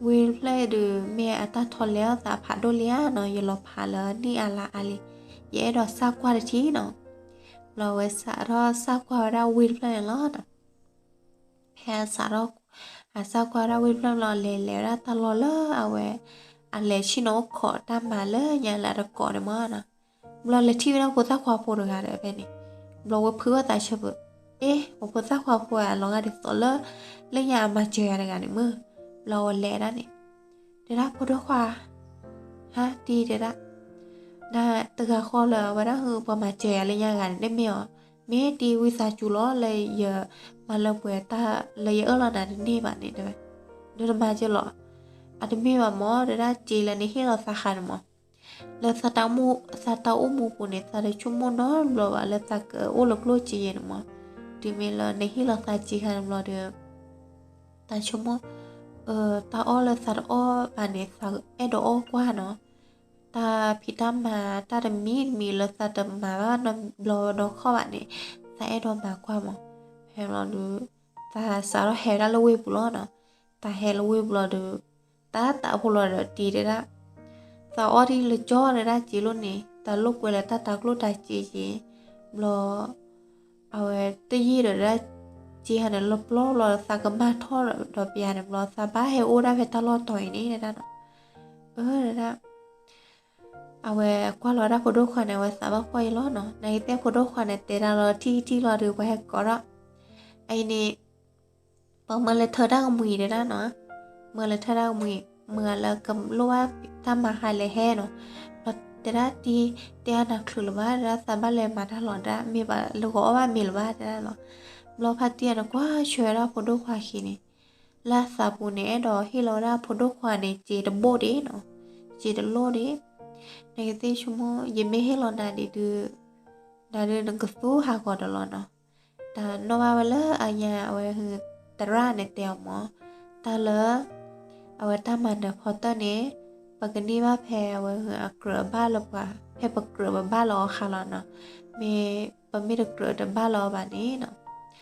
ဝ့ၢ်တဖျၢၣ်ဒီး မ့ၢ်အတၢ်ထီၣ်လဲၤအီၣ်သးဖးဒိၣ်လံဧါနီၤ, ယလီၤဖးလၢနံၣ်အါလါအါလံ, ယအဲၣ်ဒိးစၢ်ကွၢ်တထံၣ်နီၤ, ဘျီဝဲစးထီၣ်စၢ်ကွၢ်ဝဲဒၣ်ဝ့ၢ်တဖျၢၣ်န့ၣ်လီၤနီၤ. ဖဲအစးထီၣ် အစၢ်ကွၢ်ဒၣ်ဝံၤတဖျၢၣ်ဘျီ လဲၤလဲၤဝဲဒၣ်တၢ်လီၢ်လၢအဝဲ အလဲၤဆ့ၣ်နီၤအိၣ်ခိးတၢ်မၤလၢညါလၢအတကိးန့ၣ်မၢ်နီၤ. ဘျီလဲၤထံၣ်ဝဲဒၣ်ဖိသၣ်ခွါဖိတဂၤဒီးဖဲန့ၣ်, ဘျီဝဲဖုးဘၣ်သးဆၢဖုး, အ့ ပဖိသၣ်ခွါဖိအလီၤဂာ်ဒ်သိးလၢ လၢညါအမၤစၢၤယၤတဂၤန့ၣ်မၢ်. ဘျီဝဲလဲၤဒၣ်န့ၣ်, တဲဒၣ်ဖိဒိၣ်ခွါ ဟါတံၤတဲဒၣ်, နတဂၤဃီလၢအဝဲဒၣ်ဟု ပှၤမၤစၢၤယၤလၢညါဂၤန့ၣ် တမ့ၢ်အီၤ, မ့ၢ်တံၤဝံသးစူၤလီၤ လၢယမၤလၢပှဲၤတၢ် လၢယအၢၣ်လီၤနၤတန့ၢ်ဘၣ်န့ၣ်တဲဝဲ, ဒီးနမၤစၢၤလီၤ, အတမ့ၢ်ဘၣ်မၢ်တဲဒၣ် စ့လၢနဟ့ၣ်လီၤသးဃာ်န့ၣ်မၢ်, လၢသးတၢ်အိၣ်မူပူၤန့ၣ် သးတဆိကမိၣ်နီတဘျီဘၣ်လၢသးကအီၣ်လၢကျိၣ်စ့ယဲၢ်န့ၣ်မၢ်, တုၤမ့ၢ်လၢနဟ့ၣ်လီၤသးစ့ဃာ်န့ၣ်ဘျီဒီး သးဆိကမိၣ် တၢ်အီၣ်လၢသးတအီၣ်ဘၣ်န့ၣ် သးအဲၣ်ဒိးအီၣ်ကွၢ်နီၤ, တၢ်ဖံးတၢ်မၤတၢ်တမံၤတမံၤလၢသးတမၤဘၣ်နီတဘျီနီတခီၣ်ဘၣ်န့ၣ် သးအဲၣ်ဒိးမၤကွၢ်မၢ်. ဖဲန့ၣ်ဘျီဒီး သးစးထီၣ်ဟဲဝဲဒၣ်လၢဝ့ၢ်ပူၤလီၤနီၤ. သးဟဲလၢဝ့ၢ်ပူၤလီၤဒီး တၢ်သးဖိလီၤဒီးတံၤတဲဒၣ်, သးအီၣ်ဒ်လၢကၠီတဲဒၣ်စ့လီၤန့ၣ် သးလိာ်ကွဲလၢတၢ်တၤကျိၣ်တၤစ့က့ၤ, ဘျီ အဝဲတယံာ်ဒီးဒၣ် စ့ဟါန့ၣ် လၢပျီလီၤ သးကမၢ်ထီၣ်ဒီးပယါန့ၣ်ဘျီ သးဘၣ်ဟဲအိၣ်ဒၣ်ဖဲတၢ်လီၢ်တီၤအံၤန့ၣ်တဲဒၣ်နီၤ. အၢ တဲဒၣ် အဝဲကွၢ်လီၤဝဲဒၣ်ဖိဒိၣ်ခွါန့ၣ် အဝဲသးဘၣ်ဖှီၣ်အံၤလီၤနီၤ. နာ်က့သ့ၣ်ဖိဒိၣ်ခွါန့ၣ် တဲဒၣ်လီၤထံၣ်ထံၣ်လီၤဒီး ပှၤဟဲကိးထီၣ် အအံၤန့ၣ် ပှၤမၢလၢထၢတၢ်ကမှံၤတဲဒၣ်နီၤ, မၢလၢထၢတၢ်ကမှံၤ မၢလၢကလိၣ်ဘၣ်တၢ်မၤဟါလဲၤဟဲနီၤ. ဘျီတဲဒၣ်တံၤ တဲအါနၤချုးလၢၤဘၣ်တဲဒၣ် သးဘၣ်လဲၤမၤတၢ်လီၤတဲဒၣ် မ့ၢ်ဘၣ်လၢဂီၤအီၣ်ဘၣ်မ့ၤလၢၤဘၣ်တဲဒၣ်လီၤ. ဘျီဖါတံၢ်အန့ၣ် ကွၢ်ဆၢဝဲဒၣ်ဖိဒိၣ်ခွါခံန့ၣ် လၢအသးပူၤန့ၣ် အဲၣ်ဒိးဟ့ၣ်လီၤဝဲဒၣ်ဖိဒိၣ်ခွါန့ၣ် စ့တဘိၣ်ဒံးနီၤ, စ့တလိၣ်ဒံး. နကသ့ၣ်ဆိကမိၣ် ယမ့ၢ်ဟ့ၣ်လီၤနၤဒံးဒုး နၤဒုးနကသူဟးဂီၤဒီးလီၤနီၤ. တၢ်နီၣ်ဘၣ်ဝဲလၢအညါအဝဲဟု သရၣ်န့ၣ်တဲအီၤမၢ်, တၢ်လၢ အဝဲတၢ်မၤနၢၤဖီတၢၢ်န့ၣ် ပကန့ၢ်ဘၣ်ဖဲအဝဲဟုအကြၢးဘၣ်လၢပှၤ ဖဲပကြၢးပဘၣ်လၢအီၤဃါလီၤနီၤ. မ့ၢ်ပမ့ၢ်တကြၢးတဘၣ်လၢအီၤဘၣ်န့ၣ်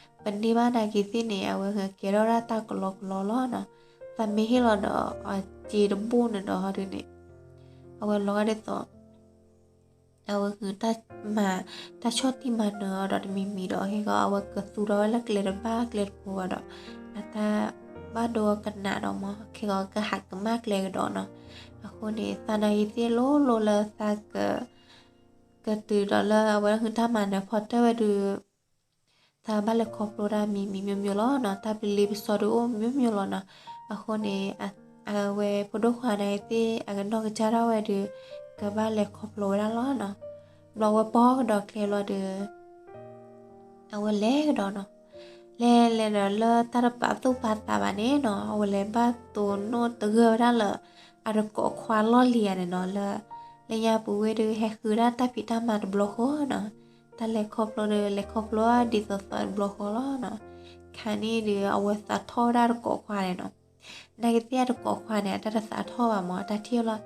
နီၤ ပန့ၢ်ဘၣ်နာ်က့ၤသ့ၣ်န့ၣ် အဝဲဟုကဲထီၣ်ဒၣ်တၢ်ကလီကလီလီၤနီၤ. သးမ့ၢ်ဟ့ၣ်လီၤဒီးအစ့တဘိၣ်န့ၣ်ဒီးဟီဒုန့ၣ် အဝဲလီၤဂာ်ဒ်သိး အဝဲဟုတၢ်မၤ တၢ်ဆီၣ်တံၢ်မၤနၢၤအီၤဒီးတမံၤမံၤဒီး ဟဲဂီၤ အဝဲကသူထီၣ်ဝဲလၢကျဲတဘၣ်ကျဲတပူၤဘၣ်ဒီး အတၢ်ဘၣ်ဒိကနးဒီးမၢ် ခဲဂီၤကဟးကမၣ်ကျဲကဒီးနီၤ. အဃိန့ၣ် သးနာ်က့ၤသ့ၣ်လိၤလိၤလၢသးက ကတုၤဒီးလၢအဝဲဟုတၢ်မၤနၢၤဖီတၢၢ်ဝဲဒုး သးဘၣ်လဲၤခီဖျိဒၣ်မံၤမံၤမျိၤမျိၤလီၤနီၤ. တၢ်ပလံၤပစီဒုးအိၣ်မျိၤမျိၤလီၤနီၤ. အဃိန့ၣ် အဝဲဖိဒိၣ်ခွါန့ၣ်သ့ၣ် အကနီၢ်ကစၢ်ဒၣ်ဝဲဒုး ကဘၣ်လဲၤခီဖျိဝဲဒၣ်လီၤနီၤ. ဘျီဝဲပီၢ်ကဒီးကျဲဘျီဒီး အဝဲလဲၤကဒီးနီၤ. လဲၤလဲၤဒီးလၢတၢ်တပာ်သူၣ်ပာ်သးဘၣ်န့ၣ်နီၤ အဝဲလဲၤဘၣ်တိၢ်နီၣ်တဂၢၢ်ဝဲဒၣ်လၢ အတကိးခွါလီၢ်လံၤဧါန့ၣ်နီၤ လၢ လၢညါပူၤဝဲဒုး ဟဲဃုဒၣ်တၢ်ဖံးတၢ်မၤတဘျီဃီနီၤ. တၢ်လဲၤခီဖျိဒီး လဲၤခီဖျိဒ်သိးသိးတဘျီဃီလီၤနီၤ. ခါန့ၣ်ဒီး အဝဲသးထီၣ်ဝဲဒၣ်တကိးခွါန့ၣ်နီၤ. နာ်က့ၤသ့ၣ်အတကိးခွါန့ၣ် အတၢ်တသးထီၣ်ဘၣ်မၢ် အတၢ်ထံၣ်လီၤ.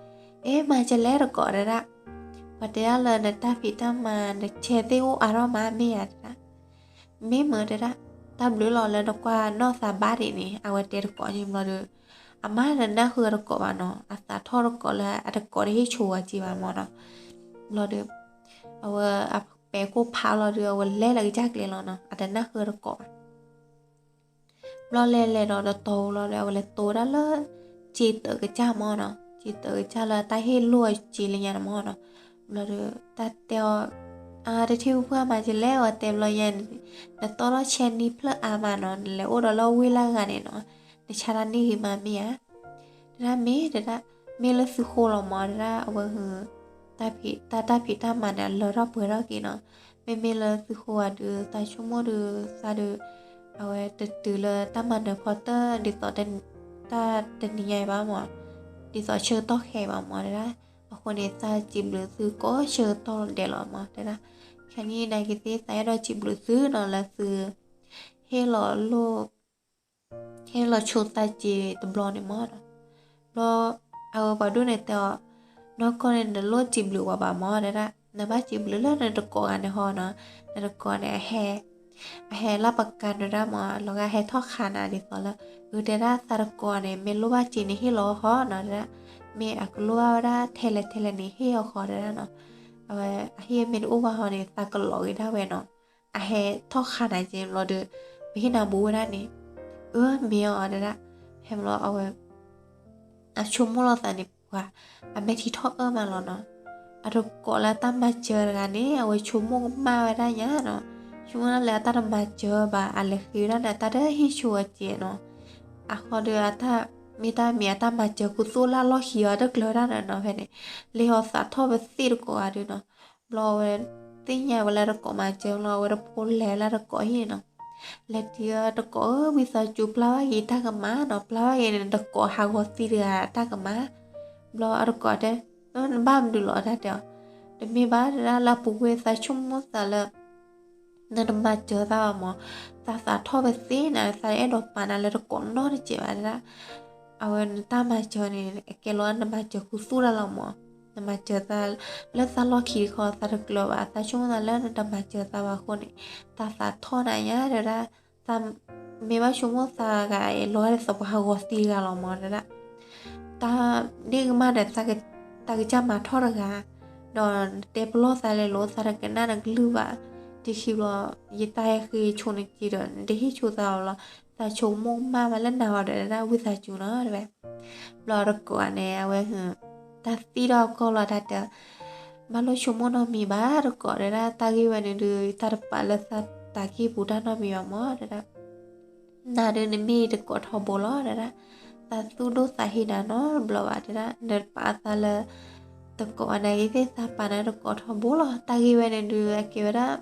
အ့ မၤကလဲၣ်တကိးတဲဒၣ်. ပှၤတဲဒၣ်လၢနတၢ်ဖံးတၢ်မၤ နဆဲးသ့ၣ်အိၣ်အါထီၣ်မးမ့ၢ်ဧါတဲဒၣ်. မ့ၢ်မၢတဲဒၣ်, တၢ်ဘျုးလီၤလၢနကွၢ်နီၢ်သးဘၣ်ဒံးန့ၣ် အဝဲတဲတကိးန့ၣ်ဘျီဒီး, အမါတနၢ်ဃုာ်အတကိးဘၣ်နီၤ, အသးထီၣ်တကိးလၢအတကိးတဟ့ၣ်ဆိဝဲက့ၤဘၣ်မၢ်နီၤ. ဘျီဒီး, အဝဲအပဲာ်ကိၣ်ဖးလီၤဒီး အဝဲလဲၤလၢကစၢ်ကျဲလီၤနီၤ, အတနၢ်ဃုာ်တကိးဘၣ်. ဘျီလဲၤလဲၤဒီးတတီၤလီၤဒီး အဝဲလဲၤတိၢ်ဝဲဒၣ်လၢ စ့တၢးကစၢ်မၢ်နီၤ, စ့တၢးကစၢ်လၢတၢ်ဟ့ၣ်လိၢ်အီၤစ့လၢညါန့ၣ်မၢ်နီၤ. ဘျီဒီး တၢ်တဲအီၤ, အါ တထံၣ်ဖုဖုအမၤကလဲၣ် အဝဲတဲဘျီညါ, နတီၢ်ထီၣ်ဆဲးနံၣ်ဖျၢၣ်အါမးနီၤ, နလဲၤအိၣ်ဒီးလၢဝ့ၢ်လၢဂၤန့ၣ်နီၤ, နဆါတၢ်န့ၢ်ဂ့ၤမးမ့ၢ်ဧါ. တဲဒၣ်မ့ၢ်တဲဒၣ်, မ့ၢ်လၢသုဃိလီၤမၢ်တဲဒၣ်, အဝဲဟု တၢ်ဖံးတၢ်မၤန့ၣ် အလၢထီၣ်ပှဲၤထီၣ်က့ၤနီၤ. မ့မ့ၢ်လၢသုဃိဧါဒုး သးဆိကမိၣ်ဒုး သးဒုး အဝဲတတုၤလၢတၢ်မၤနၢၤဖီတၢၢ် ဒ်သိးတၢ်တနံၤညါအံၤဘၣ်မၢ်, ဒ်သိးဆၢကတီၢ်ခဲအံၤဘၣ်မၢ်တဲဒၣ်. အဃိန့ၣ် သးစံးဘျုးသုကိးဆၢကတီၢ်ဒဲးလီၤမၢ်တဲဒၣ်. ခဲနံၣ်နာ်က့ၤသ့ၣ် သးအဲၣ်ဒိးစံးဘျုးသုနီၤ လၢသု ဟ့ၣ်လီၤလိၢ် ဟ့ၣ်လီၤဆိသးစ့တဘျီန့ၣ်မၢ်နီၤ. ဘျီ အဝဲပှၤဒိၣ်န့ၣ်တဲအီၤ, နီၢ်ကီၢ်န့ၣ် နလိၣ်စံးဘျုးပှၤဘၣ်မၢ်တဲဒၣ်, နဘၣ်စံးဘျုးလၢနတကိးဂၤန့ၣ်ဟီနီၤ. နတကိးန့ၣ် အဟဲ အဟဲလၢပကၤနၤဒၣ်မၢ်, လီၤဂာ်ဟဲထီၣ်ခးနၤဒ်သိးလၢ အၢ တဲဒၣ်သးတကိးန့ၣ် မ့ၢ်လိၣ်ဘၣ်စ့န့ၣ်ဟ့ၣ်လီၤဟီနီၤတဲဒၣ်, မ့ၢ်အကလိၣ်ဘၣ်ဝဲဒၣ်ထဲလဲၣ်ထဲလဲၣ်န့ၣ် ဟ့ၣ်အီၤဃီတဲဒၣ်နီၤ. အဝဲအဟံၣ်မ့ၢ်တအိၣ်ဘၣ်ဟီန့ၣ် သးကလီၤက့ၤဒၣ်ဝဲနီၤ. အဟဲထီၣ်ခးနၤက့ၤဘျီဒီး ပဟ့ၣ်နၤဘူးဝဲဒၣ်န့ၣ်, အၢ မ့ၢ်အီၤတဲဒၣ်. ဖဲမ့ၢ်လီၤအဝဲ အဆိကမိၣ်လိာ်သးန့ၣ်ပှၤ အမဲာ်ထံထီၣ်အၢၣ်မးလီၤနီၤ. အတကိးလၢအတၢ်မၤစၢၤတဂၤန့ၣ် အဝဲဆိကမိၣ်ကမၣ်ဝဲဒၣ်ညါနီၤ. ဆိကမိၣ်ဒၣ်လၢအတၢ်တမၤစၢၤဘၣ် အလဲၤဃ့ဝဲဒၣ်န့ၣ် အတၢ်တဟ့ၣ်ဆိအစဲးနီၤ. အဃိဒီးအတၢ် မ့ၢ်တၢ်မံၤအတၢ်မၤစၢၤခူသူၣ်လၢလီၢ်ခံအီၤတကျၢၤဒၣ်န့ၣ်နီၤ ဖဲန့ၣ် လဲၤဟီသးထီၣ်ပသ့ၣ်တကိးဂၤဒုနီၤ. ဘျီအဝဲ သ့ၣ်ညါဝဲလၢတကိးမၤစၢၤလီၤ အဝဲတဖိလဲၤလၢတကိးဟံၣ်န့ၣ်နီၤ. လဲၤတုၤတကိးဧၢ ဝံသးစူၤ ပျၢ်ဘၣ်က့ၤတၢ်ကမၣ်နီၤ, ပျၢ်ဘၣ်က့ၤန့ၣ် တကိးဟးဂီၤသံတဂၤတၢ်ကမၣ်. ဘျီအတကိးတဲ နဘၣ်မနုၤလီၤတၢ်တဲအီၤ, တမ့ၢ်ဘၣ်တဒၣ်လၢအပူၤကွံာ်သးဆိကမိၣ်သးလၢ နတမၤစၢၤသးဘၣ်မၢ်, သးသးထီၣ်ပသ့ၣ်နၤ သးအဲၣ်ဒိးပာ်နၤလၢတကိးနီတစဲးဘၣ်တဒၣ်. အဝဲနတၢ်မၤစၢၤန့ၣ် အကဲလီၤနမၤစၢၤခူသူၣ်တၢ်လီၤမၢ်, နမၤစၢၤသးလၢသးလီၢ်ခံတခီ သးတကျၢၤဘၣ်, သးဆိကမိၣ်သးလၢနတမၤစၢၤသးဘၣ်အဃိန့ၣ် သးသးထီၣ်နၤညါတဒၣ်. သးမ့ၢ်ဘၣ်ဆိကမိၣ်သးဂၤအံၤ လီၤဂာ်ဒ်သိးပှၤဟးဂီၤသံတဂၤလီၤမၢ်တဒၣ်. တၢ်န့ၣ်ကမၣ်ဒီး သးကစၢ်မၤထီၣ်တဂၤ, ဒီးနတဲပလီၢ်သးလဲၤလိာ် သးတကနၣ်နကလုၢ်ဘၣ်, တခံဘျီ ယတၢ်ဟဲဃ့ဆိနက့ဒီး နတဟ့ၣ်ဆိသးအီၤလီၤ. သးဆိကမိၣ်ကမၣ်မးလၢနၤဂီၤဒီးတဒၣ် ဝံသးစူၤနီၤ တဲဝဲ. ဘျီတကိးဂၤန့ၣ် အဝဲ တၢ်သံဒီးအကီၢ်လီၤတၢ်တဲ, ဘၣ်လိၣ်ဆိကမိၣ်နီတမံၤဘၣ်တကိးတဒၣ်, တၢ်ဂ့ၢ်ဝဲန့ၣ်ဒုး တၢ်တပာ်လၢသးတၢ်ကံၢ်ပူၤတၢ်နီတမံၤဘၣ်မၢ်တဒၣ်. နၤဒုးနမ့ၢ်တကိးထီဘိလီၤတဒၣ်, သးသူၣ်ဒိၣ်သးဟ့နၤနီတဘျီဘၣ်တဒၣ်, နပာ်သးလၢ တကိးအနၢ်ဂ့ၤသ့ၣ်သးပာ်နၤတကိးထီဘိလီၤ. တၢ်ဂ့ၢ်ဝဲန့ၣ်ဒုး အကဲဝဲဒၣ်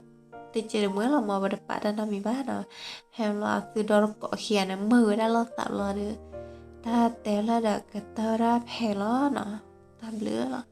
တစဲးတမှဲလီၤမၢ်, ပတပာ်တၢ်နီတမံၤဘၣ်နီၤ. ဖဲမ့ၢ်လီၤအသုဒီတကိးခံဂၤန့ၣ် မုာ်ဝဲဒၣ်လိာ်သးဘျီဒီး တၢ်တဲလၢဒီးကတၢၢ်ဒၣ်ဖဲလီၤနီၤ. တၢ်ဘျုးလီၤ.